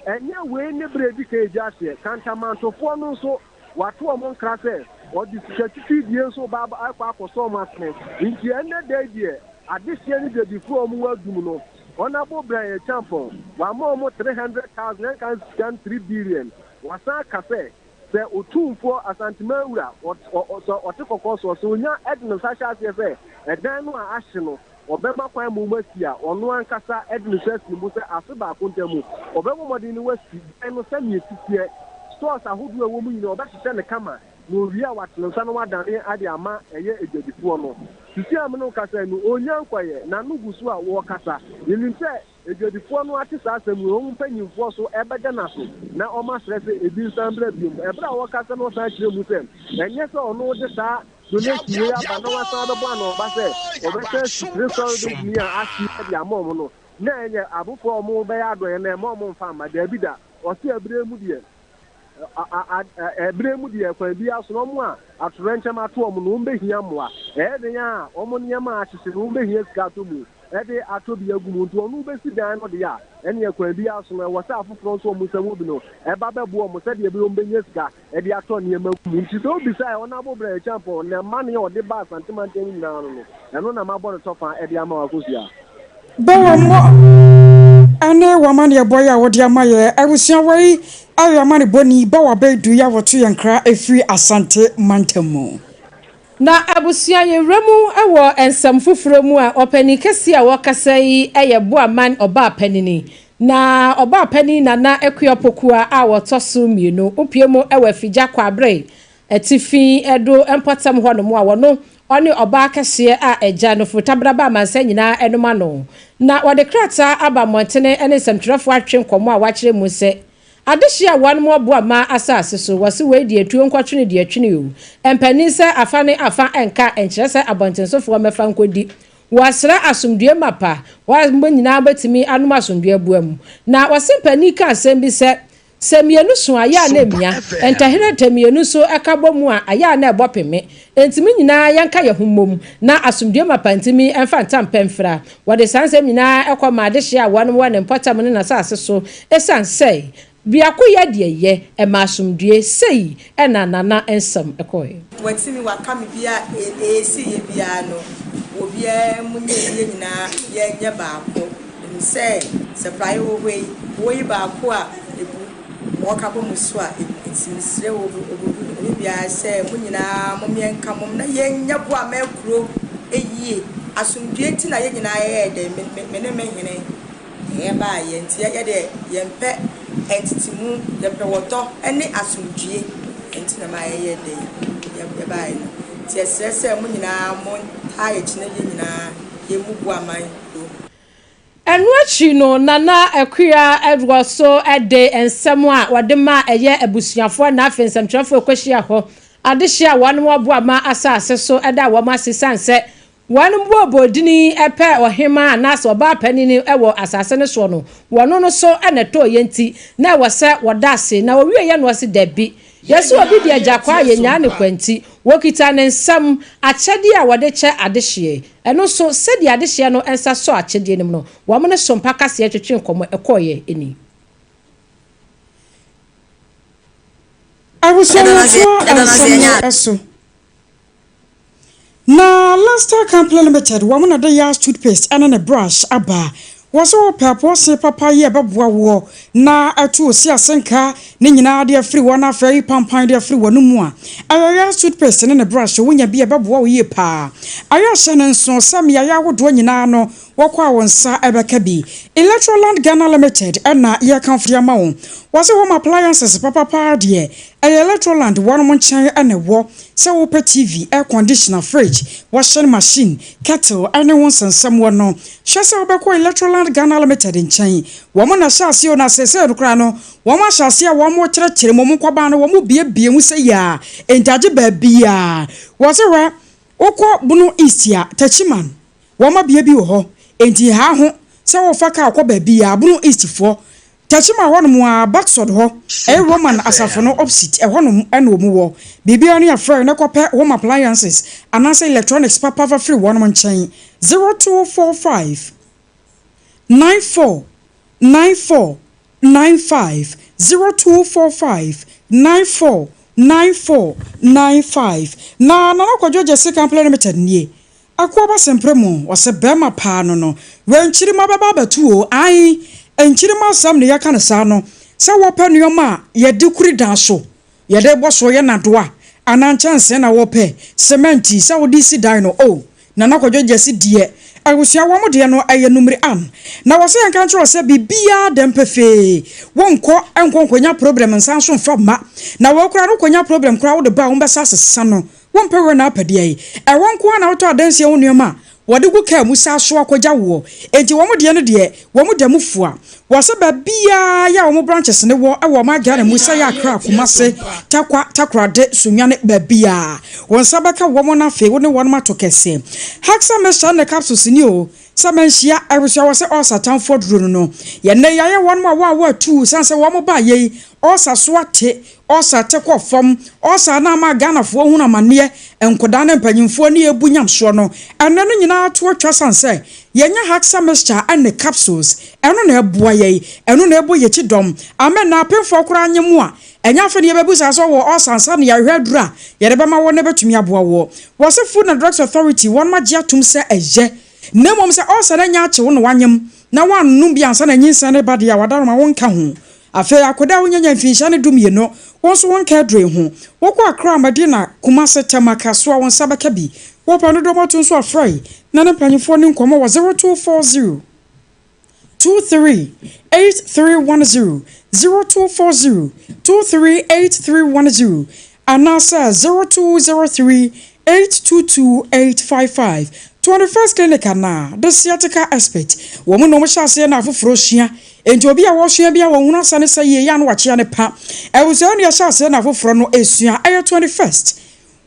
Ɛnyɛ wei ne berɛ a ɛdi kan egya ahyeɛ. Kantamantofoɔ no nso, wato wɔn nkra sɛ ɔde sika twitwiridie nso reba akɔ akɔsɔ wɔn asene. Nti ɛnnɛ da yi deɛ, adehyeɛ ne dwadifoɔ a wɔwɔ adum no, Honourable Brian Acheampong, wama wɔn 300,000, ɛnka sika no 3 billion. Wasan aka sɛ, sɛ Otumfoɔ Asanteman Wura, sɛ ɔte kɔkɔɔ soɔ, sɛ ɔnya de ne nsa hyɛ aseɛ sɛ ɛdan no a ahye no, ɔbɛma kwan ma wɔasi a, ɔno ankasa de ne nsa asi ne bo sɛ afe baako ntam ɔbɛbɔ mmɔden na wasi dan no sɛnea ɛsi teɛ, stores ahodoɔ a ɛwɔ mu nyinaa ɔbɛhyehyɛ no kama, na ɔwie a wate ne nsa na wadane de ama ɛyɛ adwadifoɔ no. Sisi a me ne wo kasa yi no, ɔnnya nkɔeɛ, n'ano gu so a ɔrekasa. Yɛnim sɛ adwadifoɔ no ate saa asɛm yi, wɔn mpanimfoɔ nso bɛda no ase na wɔasrɛ sɛ ebi nsan mmra bio. Ɛberɛ a ɔrekasa no ɔsan kyerɛɛ mu sɛ ɛnyɛ sɛ ɔno de saa donation wei aba na wasan abɛbɔ anɔɔba sɛ ɔbɛsan asi three story building yi a ahye yi de ama wɔn no, na ɛnyɛ afoforɔ a wɔbɛyɛ adɔeɛ no ɛmma wɔn mfa mma, daabi da. Ɔse ɛberɛ mu deɛ, ɛberɛ mu deɛ kwan biara so no wɔn a atoyerɛnkyɛm ato wɔn no wɔbɛhia mmoa. Ɛyɛ den a wɔn nneɛma a ahyehye no wɔbɛhia sika atɔ mu de atɔ bi agu mu. Nti ɔno bɛsi dan no deɛ a, ɛneɛ kwan biara so no ɛwɔ sɛ afoforɔ nso a wɔn nsa wɔ bi no ɛba bɛboa wɔn sɛdeɛ ɛbɛyɛ wɔbɛnya sika de atɔ nneɛma agu mu. Nti sɛ wobisa ɛ, Honourable Brɛ Acheampong, na amanneɛ a ɔde baa Asante mantam mu nyinaa no no, ɛno na mabɔ no tɔfa de ama wo Akosua. Bɛwɔ mmɔ ne w'amanneɛbɔ yi a wode ama yɛ abusua wei ayɛ amanebɔni ba w'abɛdu yi a wɔto yɛn nkra ɛfiri Asante mantam mu. Na abusua yɛwura mu wɔ nsɛm foforɔ mu a ɔpanin kɛseɛ a ɔrekasa yi yɛ Boaman ɔbaapanini Na ɔbaapanin Nana Akua Pokuah a ɔtɔ so mmienu pue mu wɔ Afigya Kwabre atifi do mpɔtam hɔnom a ɔno ɔne ɔbaa kɛseɛ a agya no Furtabra ba amansan nyinaa nom ano. Na wɔde krataa aba mmɔntene ne nsɛmtwerɛfoɔ atwe nkɔmmɔ a wɔakyerɛ mu sɛ adehye a wɔnom ɔboa mmaa asase so wɔse wei deɛ tuo nkɔtwene deɛ twene o mpanin sɛ afa ne afa nka nkyerɛ sɛ abɔntensofoɔ mmɛfa nkɔdi Wɔasrɛ asomdwoeɛ mapa, wɔn nyinaa bɛtumi anom asomdwoeɛ aboa mu. Na wɔse panin ka asɛm bi sɛ, Sɛ mmienu so a, ɛyɛ a na Sompa ɛmia. FM. Ntɛherɛntɛ mmienu nso ka bɔ mu a, ɛyɛ a na ɛbɔ peme. Enti mo nyinaa yɛnka yɛn ho mmom, na asomdwoeɛ mapa ntumi mfa ntampɛ mfra. Wɔde saa nsɛm nyinaa kɔ maa adehyeɛ a wɔnom wɔ ne mpɔtam ne n'asase so, ɛsiane sɛ Biakoyɛ deɛ yɛ, ɛma asomdwoeɛ, sei na Nana nsɛm kɔɛ. Watumi waka me bia eesi yɛ biara no wɔ biara mu nyɛ yɛ nyinaa yɛ nyɛ baako nim sɛ sɛ praeɛ wɔ hɔ yi wɔ yi baako a ebu wɔ ka bɔ mu so a ebu nti me srɛ wɔ obi biara sɛ mo nyinaa mo meɛ nka mom na yɛ nyɛ boa mɛ kuro yie asomdwoeɛ nti na yɛ nyinaa yɛ yɛ dɛ me ne me hene Yɛbaeɛ nti yɛ deɛ yɛmpɛ ntetemu, yɛpɛ ɔdɔ ne asomdwie nti na ma yɛyɛ dɛ yɛbaeɛ no. Nti yɛsrɛ sɛ mo nyinaa mo ntaa yɛn akyi na yɛn nyinaa yɛmmu Boaman kuro. Ɛno akyi no, Nana Akua wɔ so de nsɛm a wɔde ma ɛyɛ abusuafoɔ na afei nsɛmtwerɛfoɔ kɔhyia hɔ adehyeɛ a wɔn wɔ Boaman asase so da wɔn ase esiane sɛ. Wɔn booboo dini pɛ ɔhemaa anaasɛ ɔbaa panin wɔ asase no soɔ no, wɔno no so na ɛtɔɔeɛ nti, na ɛwɔ sɛ wɔda ase. Na wɔwieeɛ no ɔse, Dabi, yɛse obi de agya kwa a yɛnyaa no kwa nti, wɔkita ne nsam akyɛdeɛ a wɔde kyɛ adehyeɛ. Ɛno nso, sɛdeɛ adehyeɛ no nsa sɔɔ akyɛdeɛ no mu no, wɔn ne Sompa kaseɛ twetwee nkɔmmɔ ɛkɔeɛ ni. Abusua yɛtoa nsɛm no so. Na Lester Company Limited wɔn na de Yas toothpaste ne ne brush aba. Wɔ sɛ wopɛ apɔɔse papa yi a ɛbɛboa woɔ na atu wo se asenka ne nyinaa de afiri hɔ na afei ayi pampan de afiri w'ano mu a, ɛyɛ Yas toothpaste ne ne brush. Wonya bi a ɛbɛboa wo yie paa. Ayɛ ahyɛ no nso sɛ mmeaeɛ ahodoɔ nyinaa no wɔkɔ a wo nsa bɛka bi. Electroland Ghana Limited na yɛrekamfo de ama wo. Wɔse home appliances papa paa deɛ, ɛyɛ Electroland wɔnom nkyɛn na ɛwɔ. Sɛ wopɛ TV, air conditioner, fridge, washing machine, kettle ne ho nsɛnsɛmmoɔ no, hwɛ sɛ wobɛkɔ Electroland Ghana Limited nkyɛn. Wɔn na ɛhyɛ aseɛ o, na seesei no koraa no, wɔn ahyɛ aseɛ a wɔrekyerɛkyerɛ mu, wɔn nkwaban no wɔrebuebue mu sɛ yia, enti agye baabiara. Wɔse hwɛ, wokɔ Bono East a, Techiman, Wɔma bea bi wɔ hɔ, enti nhaa ho sɛ worefa kaa kɔ baabiara, Bono East foɔ, Techiman hɔnom ara, Baksod hɔ, ɛyɛ Roman asafo no opsit, ɛhɔnom na wɔn wɔ. Biribiara no yɛfrɛ na kɔpɛ home appliances anaasɛ electronics papa fa firi wɔnom nkyɛn, 0245 94 94 95 0245 94 94 95 Na Nana Kwadwo Gyasi Company Limited nie. Akoaba sempere mo ɔsɛ bɛɛma paa no no wɛ nkyirima bɛba abɛto oo ae nkyirima asɛm ne yɛka no saa no sɛ wɔpɛ nnoɔma a yɛde kuri dan so yɛde bɔ soɔ yɛ nadoa anaa nkyɛnsee na wɔpɛ cement sɛ wode si dan no oh Nana Kwadwo Gyasi deɛ abusua wɔn deɛ no ɛyɛ numere an na wɔsɛ yɛnka nkyerɛ wo sɛ biribiara dɛm pefee wonkɔ nkɔ nkɔnya problem nsan so mfa mma na wei koraa no wokɔnya problem koraa wode ba a wɔbɛsa asesa no Wompɛ werɛ na apɛ deɛ. Ɛhɔ nko ara na wotɔ adansie ho nneɛma a wɔde gu kaa mu saa so akɔgya woɔ. Enti wɔn deɛ no deɛ, wɔn da mu fua. Wɔ sɛ baabiara yɛ a wɔn branches no wɔ wɔ ɔman Ghana mu sɛ yɛ Accra, Kumase, Tarkwa, Takorade, Sunyani, baabiara. Wo nsa bɛka wɔn na afei wo ne wɔn ato kɛseɛ. Haxa mixture ne capsules ni o, sɛ manhyia abusua wɔ sɛ ulcer atamfoɔ duro no no. Yɛn nnɛ yi ayɛ wɔn a wɔawo atuu sane sɛ wɔn baa yei ulcer so ate Ɔsa te kɔ fam, ɔsa na ama Ghanafoɔ hunu amaneɛ, nkodaa ne mpanyinfoɔ ne yɛbu nyamsoɔ no, ɛnɛ no nyinaa to atwa sane sɛ yɛnya Haxa mixture ne capsules, ɛno na ɛboa yɛn, ɛno na ɛbɔ yɛkyi dɔm, amen na apemfoɔ koraa nye mo a, ɛnyɛ afei na yɛbɛbu saa sɛ ɔwɔ ɔsa ansa na yɛahwɛ aduro a yɛde bɛma wo no bɛtumi aboa woɔ. Wɔse Food and Drugs Authority wɔnom agye atom sɛ ɛyɛ, na mmom sɛ ɔsa no anya akye wo na wanyem na woannom bi ansa na nyinsɛn no reba deɛ a wadaroma wonka ho. Afei akoda a wonyanya mfinhyia ne dumienu, wo nso wonka aduro yi ho. Wokɔ Accra, Madina, Kumasi, Tema, Kasoa, wo nsa bɛka bi. Wopɛ no dɔm ato nso a frɛ na ne mpanyimfoɔ ne nkɔmmɔ wɔ 0240 23 8310, 0240 23 8310 anaasɛ 0203 822 855. 21st Clinic anaa The Sciatica Expert. Wɔn na wɔhyɛ aseɛ na afoforɔ sua. Enti obi a wɔresua bi a wɔhunu asa ne sɛ yie yɛ a na wakyea ne pa. Abusua no yɛhyɛ aseɛ na afoforɔ no resua. Ɛyɛ 21st.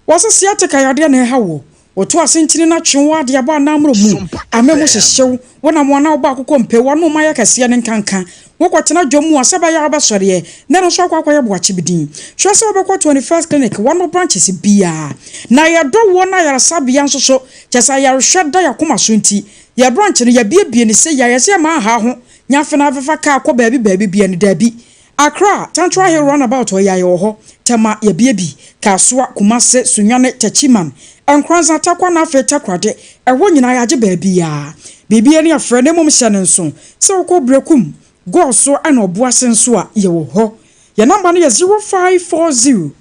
Wɔse sciatica yadeɛ na ɛha woɔ. Woto ase ntini no atwe wo ade abɔ anammerɛ mu. Ama mu hyehye wo. Wonam wɔn a wobɔ akokɔ mpe wɔn mu ayɛ kɛseɛ ne nkanka. Wokɔtena dwom mu a sɛ ɛbɛyɛ a wobɛsɔreɛ na ɛno nso akɔ akɔyɛ boakye bi din. Hwɛ sɛ wobɛkɔ 21st Clinic wɔn mo branches biara. Na yɛdɔ woɔ na ayaresabea nso so kyerɛ sɛ ayarehwɛ da yɛakoma so nti yɛ branch no yɛabiebie no sei a yɛsɛ yɛma nhaa ho nya afe na afefa car kɔ baabi baabi bia no daabi. Accra, Tantra Hill Runabout hɔ yi a yɛwɔ hɔ, Tema yɛabie bi, Kasoa, Kumase, Sunyani, Techiman, Nkoranza, Tarkwa na afei Takoradi, ɛhɔ nyinaa yɛagye baabiara. Biribiara ni afrɛ na mmom hyɛ no nso sɛ wokɔ Berekum, Goaso ɛna Ɔboase nso a yɛwɔ hɔ. Yɛn namba no yɛ 0540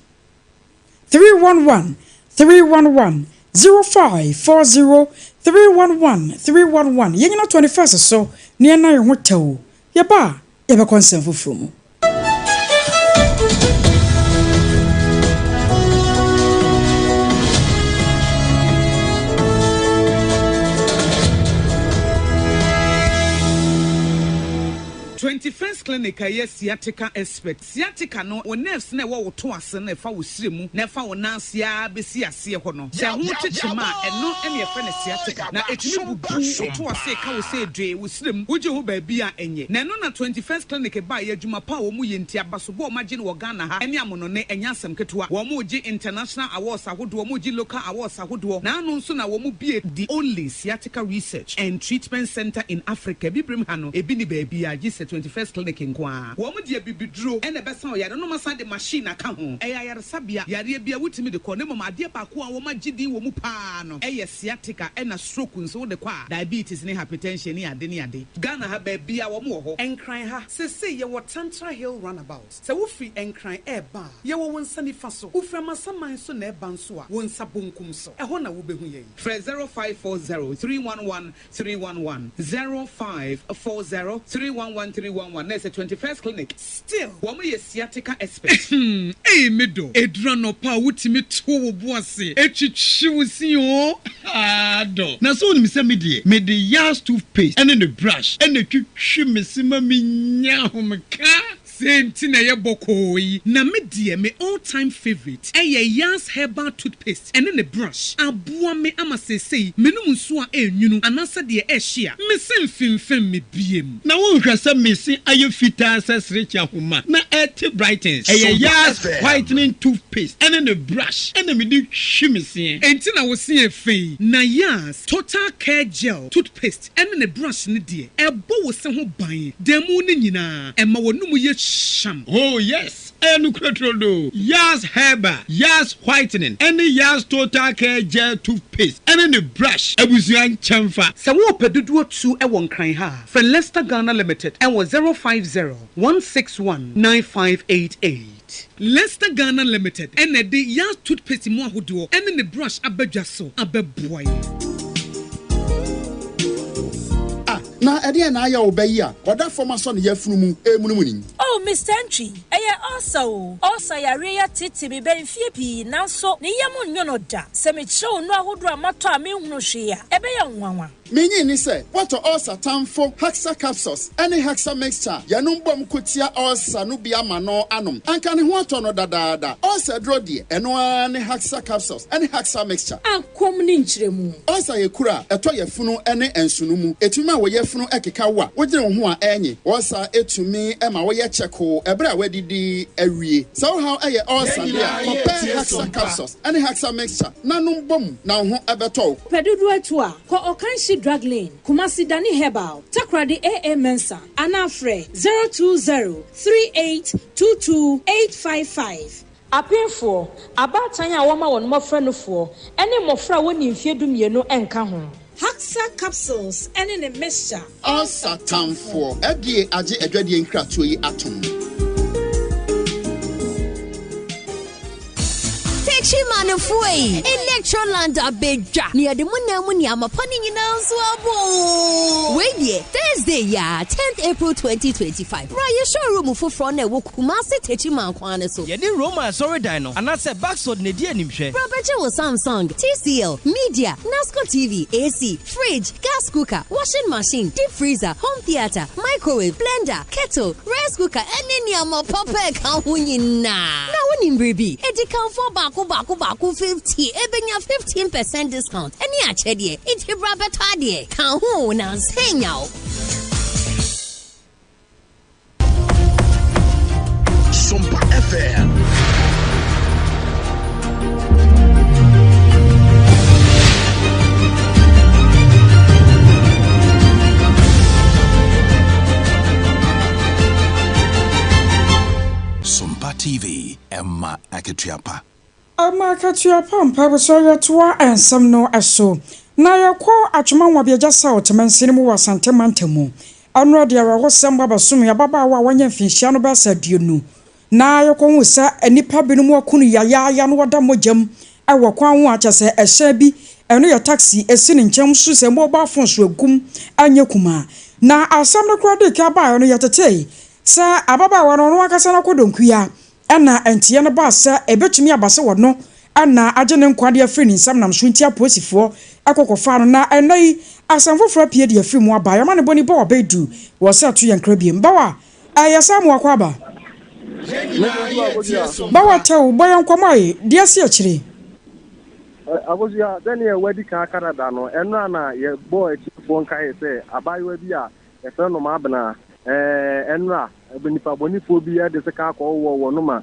311 311, 0540 311 311. Yɛnyina 21st so na yɛnna yɛn ho tɛw. Yɛba a, yɛbɛkɔ nsɛm foforɔ mu. 21st Clinic a ɛyɛ sciatica expert. Sciatica no, wo nerves no a ɛwɔ wo to ase no a ɛfa wo srɛ mu na ɛfa wo nan ase ara bɛsi aseɛ hɔ no, sɛ ɛho kyekyem a, ɛno na yɛfrɛ no sciatica. Na ɛtumi bubu wo to ase ka wo sɛ dwee wo srɛ mu, wogye ho baabi a ɛnyɛ. Na ɛno na 21st Clinic baeɛ, adwuma pa a wɔyɛ nti, abasobɔ a wɔagye no wɔ Ghana ha ne amonɔne, ɛnyɛ asɛm ketewa. Wɔregye international awards ahodoɔ, wɔregye local awards ahodoɔ, na ano nso na wɔbue the only sciatica research and treatment centre in Africa, Abibirem ha no, ebi nni baabiara gye sɛ 21st Clinic nko ara. Wɔn de abibiduro na ɛbɛsa wo yare na wɔasan de machine aka ho. Ɛyɛ ayaresabea, yareɛ biara wotumi de kɔ na mmom adeɛ baako a wɔagye din wɔ mu pa ara no yɛ sciatica ɛna stroke nso wode kɔ a, diabetes ne hypertension ne ade ne ade. Ghana ha baabiara wɔn wɔ hɔ. Nkran ha seesei yɛwɔ Tantra Hill Runabout. Sɛ wofiri Nkran reba a, yɛwɔ wo nsa nifa so. Wofiri Amasaman nso na ɛreba nso a, wo nsa bonkum so. Ɛhɔ na wobɛhu yɛn. Frɛ 0540 311 311, 0540 311 311 na ɛsɛ 21st Clinic. Still, wɔn yɛ sciatica expert. Ei me dɔ, ɛduru anɔpa a wotumi to wo bo ase twitwi wo se oo, haa dɔ. Na sɛ wonim sɛ me deɛ, mede Yas toothpaste ne ne brush na ɛtwitwi me se ma menya ahomeka. Sei nti na ɛyɛ bɔkɔɔ yi. Na me deɛ me all time favourite ɛyɛ Yas herbal toothpaste ɛne ne brush. Aboa me ama seesei menom nsuo a ɛnwunu anaasɛ deɛ ɛhye a, me se mfemfem me biem. Na wonhwɛ sɛ me se ayɛ fitaa sɛ serekye ahoma na ɛte brightens. Ɛyɛ Yas whitening toothpaste ɛne ne brush ɛna mede twi me seɛ. Enti na wo se yɛ fɛ yi. Na Yas total care gel toothpaste ɛne ne brush no deɛ, ɛbɔ wo se ho ban da mu no nyinaa, ɛma w'anomu yɛ hyeam. Oh yes, ɛyɛ nokorɛ turodoo. Yas Herbal, Yas Whitening ɛne Yas Total Care Gel Toothpaste ɛne ne brush abusua nkyɛnfa. Sɛ worepɛ dodoɔ tu wɔ Nkran ha a, frɛ Lester Ghana Limited wɔ 050 161 9588. Lester Ghana Limited na ɛde Yas Toothpaste mu ahodoɔ ne ne brush aba dwa so abɛboa yɛn. Ah, na ɛdeɛn na ayɛ wo ba yi a ɔda fam asɔ ne yafunu mu remunumunu yi? Oh, Mister Antwi, ɛyɛ ulcer o. Ulcer yareɛ yi ateetee me bɛ mfeɛ pii, nanso ne yam nnwo no da. Sɛ mekyerɛ wo nnuro ahodoɔ a matɔ a menhunu hwee a, ɛbɛyɛ wo nwanwa. Minnye nni sɛ woatɔ ulcer tamfo Hexa Capsules ne Hexa Mixture a yɛnom bom ko tia ulcer no bi ama no anom. Anka ne ho atɔ no dadaada. Ulcer aduro deɛ, ɛno ara ne Hexa Capsules ne Hexa Mixture. Akɔm ne nkyerɛmu. Ulcer yɛ kuru a ɛtɔ yafunu ne nsono mu. Etumi ma wo yafunu keka wo a wodwene wo ho a ɛnye. Ulcer tumi ma woyɛ kyɛkoo bere a woadidi awie. Sɛ wo haw yɛ ulcer de a, kɔpɛ Hexa Capsules ne Hexa Mixture na nom bom na wo ho bɛtɔ wo. Pɛ dodoɔ atu a, kɔ Ɔkanhyi Drug Lane, Kumasi Dani Herbal, Takoradi AA Mensah anaa frɛ 020 3822 855. Apemfoɔ, abaatan a wɔma wɔn mmɔfra nufoɔ, ne mmɔfra a wɔnnii mfeɛ dumienu nka ho. Haxa capsules ne ne mixture. Ulcer tamfoɔ. FDA agye adwadie nkratoɔ yi atom. Techimanfoɔ ei, Electroland abɛdwa na yɛde mo nan mu nneɛma pa no nyinaa nso aba oo. Wei deɛ, Thursday yi ara, 10th April 2025, bra yɛ showroom foforɔ no a ɛwɔ Kumasi Techiman kwan no so. Yɛne Roma asɔredan no anaasɛ Baxod na edi animhwɛ. Bra bɛgye wo Samsung, TCL, Media, Nasco TV, AC, Fridge, gas cooker, washing machine, deep freezer, home theatre, microwave, blender, kettle, rice cooker, ɛne nneɛma papa a ɛka ho nyinaa. Na wonim biribi? Adikanfoɔ baako baako baako 50 ɛbɛnya 15 percent discount ɛne akyɛdeɛ. Nti bra bɛtɔ adeɛ. Ka ho o, na ansa anya wo. Sompa FM. Sompa TV, Emma Akatuapa. Ɛma akatua pa mpaebɔ so Yɛtoa nsɛm no so na yɛkɔ Atwoma Nwabiagya South mansini mu wɔ Asante mantam mu. Ɛno de awerɛhosɛm ba bɛsom yɛn ababaawa a wanya mfinhyia no bɛyɛ sɛ aduonu na yɛkɔhuu sɛ nnipa binom aku no yayaaya na wɔda mogya mu wɔ kwan ho a kyerɛ sɛ ɛhyɛn bi ɛno yɛ taxi ɛsi ne nkyɛn so sɛ mobile phone so agum anyɛ kumaa. Na asɛm no koraa dii kan baeɛ no yɛtetee sɛ ababaawa no ɔno ankasa no akɔ Donkua Ɛnna nteɛ no baa sɛ ebetumi aba sɛ wɔno na agye ne nkwa de afiri ne nsam nam so nti apolisifoɔ kɔ kɔfaa no. Na ɛnnɛ yi, asɛm foforɔ apue de afiri mu aba. Yɛn amanebɔ ni Bawa Baidu wɔ sɛ ɛto yɛn nkra biem. Bawa, Yɛsan mo akɔ aba. Bawa kyɛw, bɔ yɛn nkɔmmɔ ae, deɛ asi akyire. Akosua, sɛdeɛ wadi kan aka dada no, ɛnora na yɛbɔɔ atiefoɔ nkaeɛ sɛ abaayewa bi a yɛfrɛ no Maabena, ɛnora nnipa bɔnefoɔ bi de sekan akɔwowɔ wɔn ma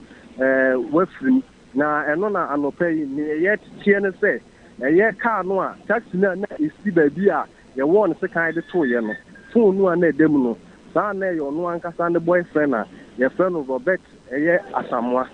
wafirim. Na ɛno na anɔpa yi, nea yɛteɛ ne sɛ, ɛyɛ kaa no a, taxi no a na ɛsi baabi a yɛwɔɔ no sekan de toeɛ no, phone no a na ɛda mu no, saa na ɛyɛ ɔno ankasa ne boyfriend a yɛfrɛ no Robert ɛyɛ Asamoah,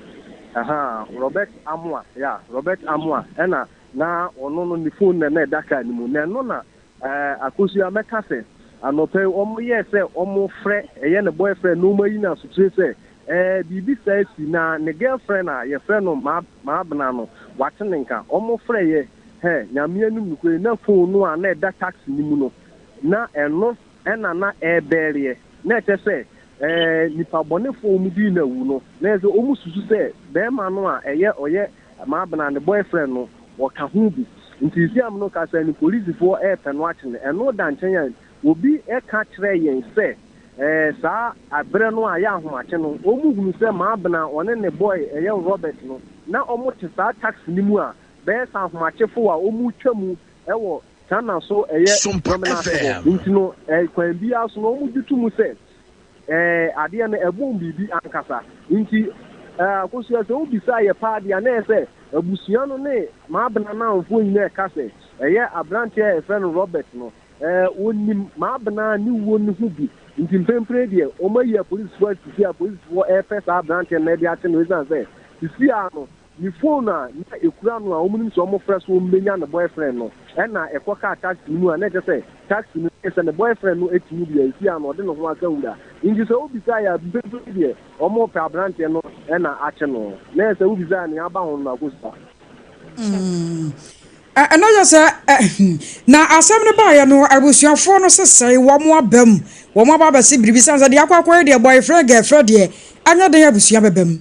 ahaa, Robert Amoah, yeah, Robert Amoah, ɛna na ɔno no ne phone na na ɛda kaa no mu. Na ɛno na eh, Akosua mɛka sɛ, anɔpa yi wɔyɛɛ sɛ wɔfrɛ ɛyɛ ne boyfriend na wɔayi no asotire sɛ eh, biribi saa asi na ne girlfriend a yɛfrɛ no Ma, Maabena no, wate ne nka. Wɔfrɛeɛ, hɛ, Nyame anim nokorɛ na phone no a na ɛda taxi no mu no, na ɛno na na ɛrebɛɛreɛ. Na ɛkyerɛ sɛ, eh, nnipa bɔnefoɔ a wɔdii no awu no, na ɛyɛ sɛ wɔsusu sɛ barima no a ɛyɛ ɔyɛ Maabena ne boyfriend no, ɔka ho bi. Nti seesei a me ne wo kasa yi no, polisifoɔ repɛ no akye no. Ɛno da nkyɛn a, obi ka kyerɛɛ yɛn sɛ, eh, saa berɛ no a ɛyɛ ahomakye no, wɔhunu sɛ Maabena ɔne ne boy ɛyɛ Robert no, na wɔte saa taxi no mu a bɛyɛ sɛ ahomakyefo a wɔretwa mu wɔ Ghana so ɛyɛ Sompa Dwomena ase hɔ. FM. Nti no, kwan biara so no, wɔgye to mu sɛ adeɛ no ɛbom biribi ankasa. Nti Akosua, sɛ wobisa yɛ paa deɛ a, na ɛyɛ sɛ abusua no ne Maabena nnamfoɔ nyinaa ɛka sɛ ɛyɛ aberanteɛ a yɛfrɛ no Robert no, wɔnim Maabena ne wuo no ho bi. Nti mprempren deɛ, wɔayi apolisifoɔ asisi a apolisifoɔ repɛ saa aberanteɛ no de akye no ɛsiane sɛ sisi ara no, Ne phone a na ekura no a wɔnim sɛ wɔfrɛ so wɔbɛnya ne boyfriend no na ɛkɔkaa taxi no mu a na ɛkyerɛ sɛ taxi no sɛ ne boyfriend no te mu deɛ ɛsi a na ɔde ne ho aka wura. Nti sɛ wobisa yɛ a mprempren deɛ wɔrepɛ aberanteɛ no na akye no. Na ɛyɛ sɛ wobisa a nea aba ho no na akɔsua. Ɛno yɛ sɛ na asɛm no baeɛ no abusuafoɔ no sesɛe wɔn aba mu wɔn aba abɛse biribi sane sɛ deɛ akɔ akɔyɛ deɛ boyfriend girlfriend deɛ anyɛ den abusua bɛba mu.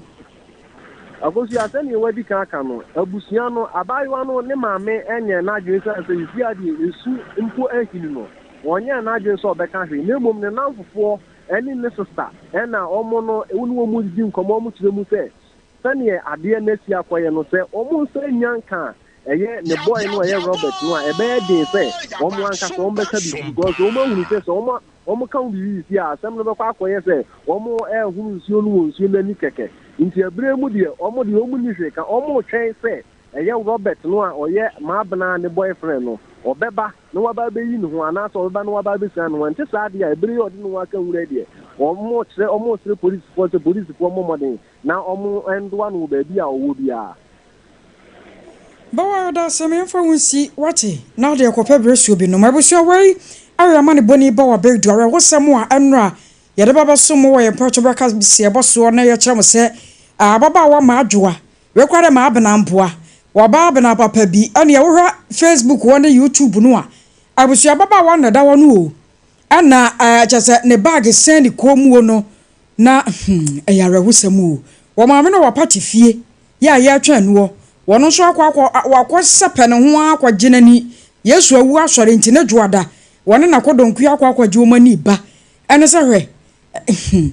Akosua, sɛnea woadi kan aka no, abusua no, abaayewa no ne maame nyɛɛ n'adwene sɛ sɛ seesei ara deɛ esu mpo ahini no, ɔnyɛɛ n'adwene sɛ ɔbɛka hwee, na mmom ne nnamfofoɔ ne ne sista na wɔn no, wo ne wɔn redidi nkɔmmɔ, wɔkyerɛ mu sɛ sɛdeɛ adeɛ no asi akɔyɛ no, sɛ wɔn nsa nnya nka a ɛyɛ ne boy no a ɛyɛ Robert no a, ɛbɛyɛ den sɛ wɔn ankasa wɔbɛka biribi because wɔn ahunu sɛ sɛ wɔn Wɔka ho biribi sisi a, asɛm no bɛkɔ akɔyɛ sɛ wɔrehoro nsuo no wɔ nsuo no ani kɛkɛ. Nti ɛberɛ mu deɛ, wɔn deɛ wɔnni hwee ka. Wɔretwɛn sɛ ɛyɛ Robert no a ɔyɛ Maabena ne boyfriend no, ɔbɛba na waba abɛyi ne ho anaasɛ ɔbɛba na waba abɛsiane ne ho. Ɛnte saa deɛ a, ɛberɛ yi a ɔde ne ho aka nwura yi deɛ, wɔrekyerɛ, wɔresrɛ polisifoɔ sɛ polisifoɔ mmɔ mmɔden na wɔndoa no wɔ baabi a ɔwɔ biara. Bawa yɛda ase ma yɛmfa wo nsi wate na wode ɛkɔpɛ berɛ suo bi nom. Abusua wei ayɛ amanebɔni Bawa Baidu awerɛhosɛm a ɛnora yɛde ba bɛsom mo wɔ yɛn mpakyɛw bra kaseɛbɔ soɔ na yɛkyerɛ mo sɛ ababaawa Maadwoa wei koraa dɛ Maabena mpoa waba abena papa bi ɛneɛ wohwɛ Facebook hɔ ne YouTube no a abusua ababaawa na ɛda hɔ no o ɛna kyerɛ sɛ ne bag sɛn ne kɔn mu o no na hmm ɛyɛ awerɛhosɛm o wɔ maame no wɔ apate fie Yɛ a yɛretwɛn noɔ. Wɔno nso akɔ akɔ wakɔ sɛpɛ ne ho ara akɔgye n'ani. Yesu awu asɔre nti ne dwoada. Wɔne n'akɔdɔnkuo akɔ akɔgye wɔn ani ba. Ɛne sɛ hwɛ, hmm,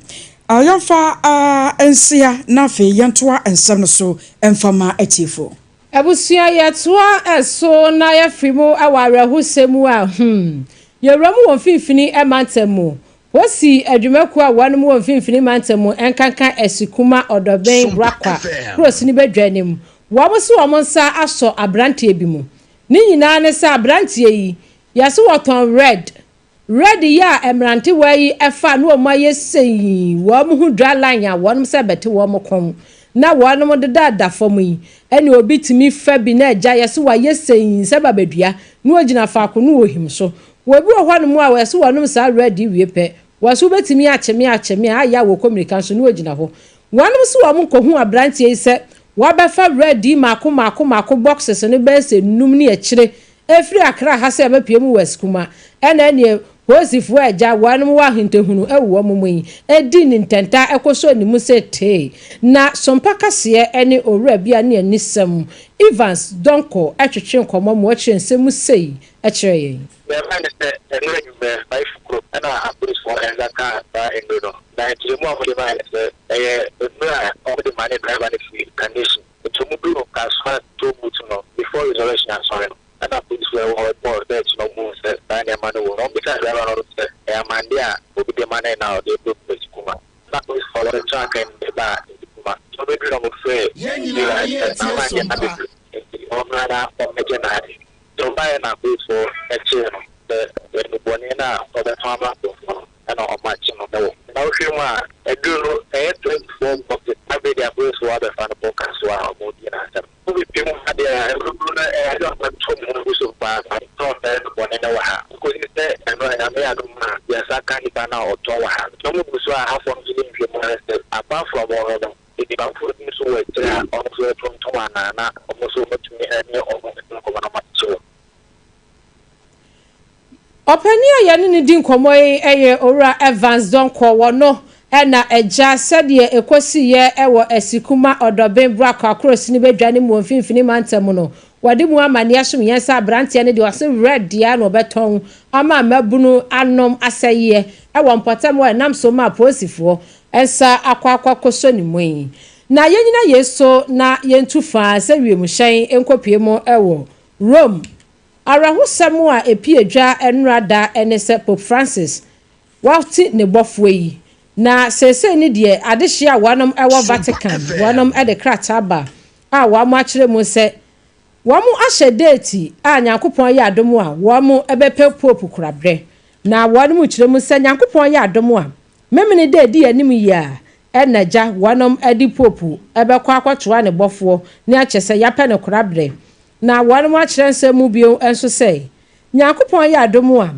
yɛmfa nsia na afei yɛntoa nsɛm no so mfa ma atiefoɔ. Abusua yɛtoa so na yɛfiri mu wɔ awerɛhosɛm mu a, hmm, yɛwura mu wɔ mfimfini mantam mu. Wosi adwumakuo a wɔnom wɔ mfimfini mantam mu nkanka Asikuma, Ɔdɔbɛn, Brakwa, Kurosini badwa anim. Wɔn se wɔn nsa asɔ abranteɛ bi mu. Ne nyinaa ne sɛ abranteɛ yi, yɛse wɔtɔn red. Red yi a mmerantewaa yi fa na wɔn ayɛ sei wɔn ho dwa line a wɔnom sɛ bɛte wɔn kɔn na wɔnom deda da fam yi, ɛne obi tumi fa bi na agya yɛse wayɛ sei sɛ babadua na ogyina faako na ohim so. Wɔ bi wɔ hɔnom a wɔse wɔnom saa red yi wie pɛ, wɔse wobɛtumi akye me akye me a ayɛ a wɔkɔ mirika nso na wɔgyina hɔ. Wɔnom se wɔn kɔhuu abranteɛ yi sɛ wabɛfa red yi mako mako mako boxes no bɛyɛ sɛ num ne akyire ɛfiri Accra ha sɛ ɛbɛpue mu wɔ Asikuma. Ɛna ɛneɛ Polisifoɔ a agya wɔnom wɔ ahentahunu wɔ wɔn mu yi dii ne ntɛnta kɔsɔɔ ne mu sɛ tee. Na Sompa Kaseɛ ne owura bi a ne anisɛm Evans Donkor twetwe nkɔmmɔ ma ɔkyerɛ nsɛm mu sei kyerɛɛ yɛn. Deɛ ɛbae ne sɛ, ɛno anwummerɛ, mayɛ fukuro, ɛna. na apolisifoɔ nsa kaa saa nnuro no. Na nkyerɛmu a wɔde maeɛ ne sɛ, ɛyɛ nnuro a wɔde manee driver no firi Kaneshie. Nti wɔduruu Kasoa toll booth no, before Resurrection asɔre no, ɛna apolisifoɔ a ɛwɔ hɔ bɔɔ search na wɔhuu sɛ saa nneɛma no wɔ mu. Na wɔbisaa driver no sɛ ɛyɛ amanneɛ a obi de manee no a ɔde rekɔ Asikuma. Na apolisifoɔ no track no de baa Asikuma. Nti wɔbɛduru na wɔfrɛɛ dealer no sɛ n'amanneɛ no abɛduru nti ɔmmra na ɔmmɛgye n'ade. Nti ɔbaeɛ na apolisifoɔ kyee no sɛ nnubɔne no a ɔbɛtɔn ama nkurɔfoɔ no na wɔakye no wɔ. Na wohwɛ mu a, aduru no ɛyɛ 24 boxes. Afei deɛ apolisifoɔ abɛfa no kɔ Kasoa a wɔredi no asɛm. Wobɛpue mu ha deɛ a, aduru no ɛyɛ adeɛ a wɔatɔ mu agu so paa. Wɔtɔn saa nnubɔne no wɔ ha. Kɔsi sɛ ɛno a Nyame adom a yɛn nsa ka nipa no a ɔtɔn wɔ ha no. Na wɔgu so a hafoɔ no nso yɛ nhwɛmu ahwɛ sɛ apart from ɔno no, nnipa foforɔ bi nso wɔ akyire a ɔno nso retontɔn anaa na wɔn nso wɔatumi ne wɔn adi nkɔmmɔ na wɔakye wɔn. Ɔpanin a yɛne no di nkɔmmɔ yi yɛ Owura Evans Donkor. Wɔno na agya sɛdeɛ ɛkɔsiiɛ wɔ Asikuma Ɔdɔben Brakwa Akorosini badwa no mu wɔ Mfimfini Mantam mu no. Wɔde mu amanneɛ som yɛn sɛ aberanteɛ no deɛ ɔse werɛ dea na ɔbɛtɔn ama mmabunu anom asɛeɛ wɔ mpɔtam hɔ a ɛnam so ma apolisifoɔ nsa akɔ akɔ akɔsɔ ne mu yi. Na yɛnyina yei so na yɛntu faa sɛ wiemhyɛn nkɔpue mu wɔ Rome. Awerɛhosɛm a epue dwa nnora da ne sɛ Pope Francis wate ne bɔfoɔ yi, na seesei no deɛ adehyeɛ a wɔnom wɔ Vatican wɔnom de krataa ba a wɔn akyerɛ mu sɛ wɔn ahyɛ deeti a Nyankopɔn yɛ adom a wɔn bɛpɛ Pope korabrɛ. Na wɔnom kyerɛ mu sɛ Nyankopɔn yɛ adom a Memene da edi anim yi a ɛna gya wɔnom de Pope bɛkɔ akɔtoa ne bɔfoɔ ne akyɛ sɛ yapɛ no korabrɛ. Na wɔnom akyerɛ nsɛm mu bio nso sɛ, Nyankopɔn yɛ adom a,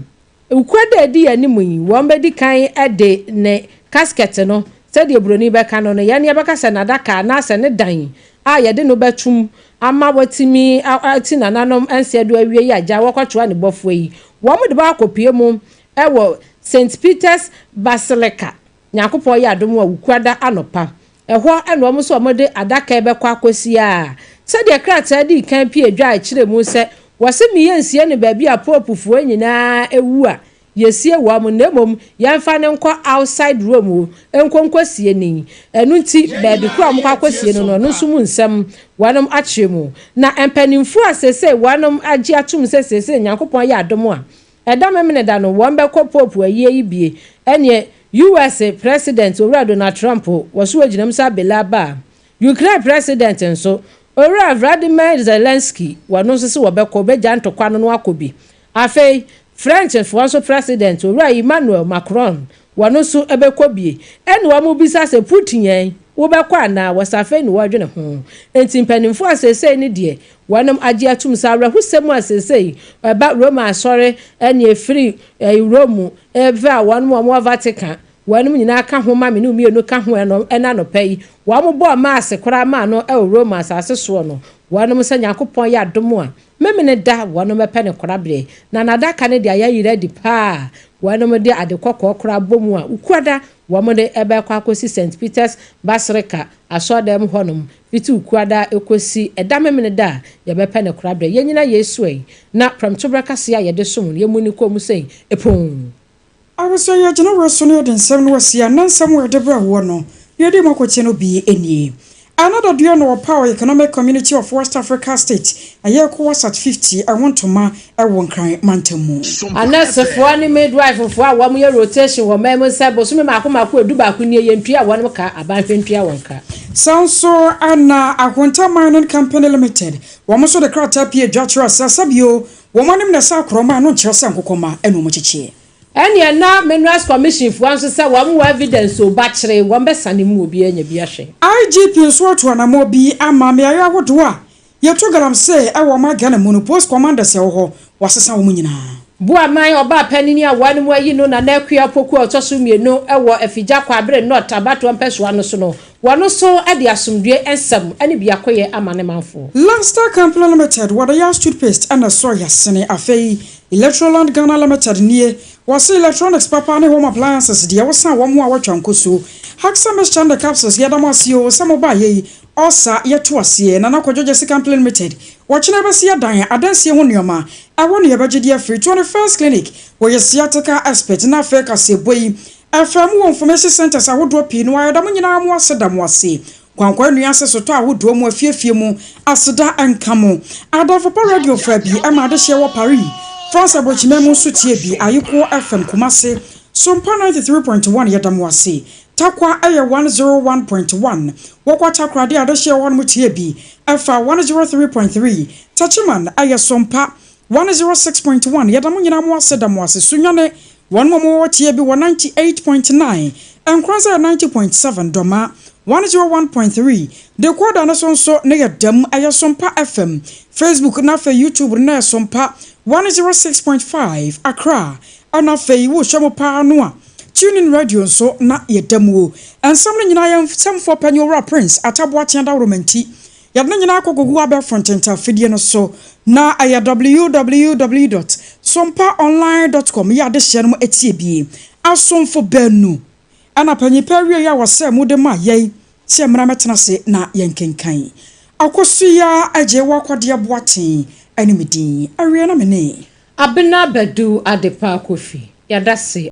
Wukua da a edi yɛn anim yi, wɔn bɛdi kan de ne casket no, sɛdeɛ buroni bɛka no no, yɛn yɛbɛka sɛ n'adaka anaasɛ ne dan a yɛde no bɛtom ama watumi ati nananom nsa do awie yi agya wɔkɔtoa ne bɔfoɔ yi, wɔn de bɛkɔ akɔpue mu wɔ Saint Peter's Basilica. Nyankopɔn yɛ adom a, Wukuada anɔpa. Ɛhɔ na wɔn nso wɔde adaka yi bɛkɔ akɔsie a sɛdeɛ krataa dii kan pue dwa a ɛkyerɛ mu sɛ wɔse me yɛnsie no baabi a Popefoɔ nyinaa wu a yɛsie wɔn na mmom yɛmfa no nkɔ outside Rome nkɔ nkɔsie no yi. Ɛno nti baabi korɔ a wɔkɔ akɔsie no no ɛno nso mu nsɛm wɔnom akyerɛ mu. Na mpanimfoɔ a seesei wɔnom agye atom sɛ seesei Nyankopɔn yɛ adom a Ɛda Memeneda no wɔn bɛkɔ Pope ayie yi bie. Ɛneɛ US President Owura Donald Trump wɔ so agyina mu sɛ abela aba a. Ukraine President nso, Owura Vladimir Zelensky wɔno nso se wɔbɛkɔ, wɔbɛgya ntɔkwa no na wakɔ bi. Afei French foɔ nso President Owura Emmanuel Macron Wɔno nso bɛkɔ bie. Ɛna wɔn bisa sɛ, Putin ɛ, wobɛkɔ anaa? Wɔsɛ afei na wɔredwene ho. Enti mpanimfoɔ a seesei no deɛ, wɔnom agye atum sɛ awerɛhosɛm a seesei ɛba Roma asɔre ɛne ɛfiri Rome ɛba a wɔnom a wɔwɔ Vatican, wɔnom nyinaa ka ho ma me ne wo mmienu ka ho ɛno ɛna anɔpa yi, wɔn bɔɔ maase koraa maa no ɛwɔ Roma asase soɔ no, wɔnom sɛ Nyankopɔn yɛ adom a, Memene da wɔnom bɛpɛ no koraberɛ, na n'adaka no de ayɛ adi paa a wɔnom de ade kɔkɔɔ koraa bɔ mu a Wukuada wɔn de bɛkɔ akɔsi Saint Peter's Basilica asɔrdan mu hɔnom fiti Wukuada kɔsi ɛda Memene da a yɛbɛpɛ no koraberɛ. Yɛnyina yei so ɛ, na prɛmtoberɛ kaseɛ a yɛde som no yɛmmu no kɔn mu sɛn? Pon! Abusua yi agyina werɛ so na yɛde nsɛm no asi a na nsɛm a yɛde brɛ woɔ no deɛ yɛde mu akɔtie no bi nie. Anna Daduah na ɔpaw Economic Community of West Africa State, ɛyɛ Ecowas at 50 ɛho ntoma wɔ Nkran mantam mu. Anɛsefoɔ ne midwifefoɔ a wɔn yɛ rotation wɔ man mu sɛ bosome mako mako edubaako nie yɛntua wɔn ka, aban hwɛ ntua wɔn ka. Saa nso na Ahonta Mining Company Limited wɔn nso de krataa pie dwa kyerɛ sɛ sɛbio wɔn anim na ɛsɛ akorɔma ɛno nkyerɛ sɛ nkokɔmma na wɔn kyekyeɛ. Ɛneɛ na Minerals Commission foɔ nso sɛ wɔn wɔ evidence o bakyere wɔn bɛ sane mu obiara nya bi ahwɛ. IGP nso atu anamɔ bi ama mmeaeɛ ahodoɔ a yɛtu galamsey wɔ ɔman Ghana mu no, post commanders a ɛwɔ hɔ, wɔasesa wɔn nyinaa. Boaman ɔbaa panini a wɔn mu ayi no Nana Akua Opoku a ɔtɔ so mmienu wɔ Afigya Kwaabere North abatoɔ mpɛsoa no so no, wɔn nso de asomdwoeɛ nsɛm ne biakoyɛ ama ne manfoɔ. Lanster Company Limited, wɔde Yas toothpaste na ɛsɔ yasene. Afei, Electroland Ghana Limited nie, wɔse electronics papa ne home appliances deɛ wosan wɔn ho a wɔatwa nkosuo. Haxa Mixture ne Capsules yɛda mo ase oo sɛ mobaeɛ yi, ɔsa yɛto aseɛ. Nana Kwadwo Gyasi Company Limited, wɔkyena yɛbɛsi adan, adansie ho nnoɔma. Ɛhɔ na yɛbɛgye de afiri. 21st Clinic, wɔyɛ sciatica expert na afei kaseɛbɔ yi ɛfɛ mu wɔ information centers ahodoɔ pii no. Ayɛda mo nyinaa mo ase, da mo ase. Kwankwa nnua ase sotɔ ahodoɔ mu, afiefie mu, aseda nka mo. Adɔfopa Radio fa bi ɛma adehyeɛ wɔ Paris, France aborɔkyima mu nso tie bi. Ayikoɔ FM Kumase, Sompa 93.1, yɛda mo ase. Takwa ɛyɛ 101.1. Wɔkɔ Takoradi, adehyeɛ wɔ hɔ nom tie bi ɛfa 103.3. Tachiman ɛyɛ Sompa 106.1. Yɛda mo nyinaa mo ase, da mo ase. Sunyane, wɔn mo wɔ tie bi wɔ 98.9. Nkoranza yɛ 90.7. Dɔma 101.3. Dekoda no so nso ne yɛ dɛm ɛyɛ Sompa FM. Facebook na afei YouTube no yɛ Sompa 106.5 Accra. Ɛna afei wohyɛ mo paa no a, TuneIn Radio nso na yɛda mu o. Nsɛm no nyinaa, yɛn nsɛmfoɔ panyin Owura Prince Ataboakye Adaworoma, yɛde ne nyinaa akɔgogo abɛɛfo ntentafidie no so na ɛyɛ www.sompaonline.com. Yɛ adehyeɛ no mu etie bie. Asomfo baanu ɛna panyin pɛ awie a wɔsɛ mu de ma yɛn sɛ mmara mɛtena ase na yɛnkenkan. Akosua agye wɔ akɔdeɛ boaten ɛne me din awie na me ne Abena Badu Adepa Kofi. Yɛda se.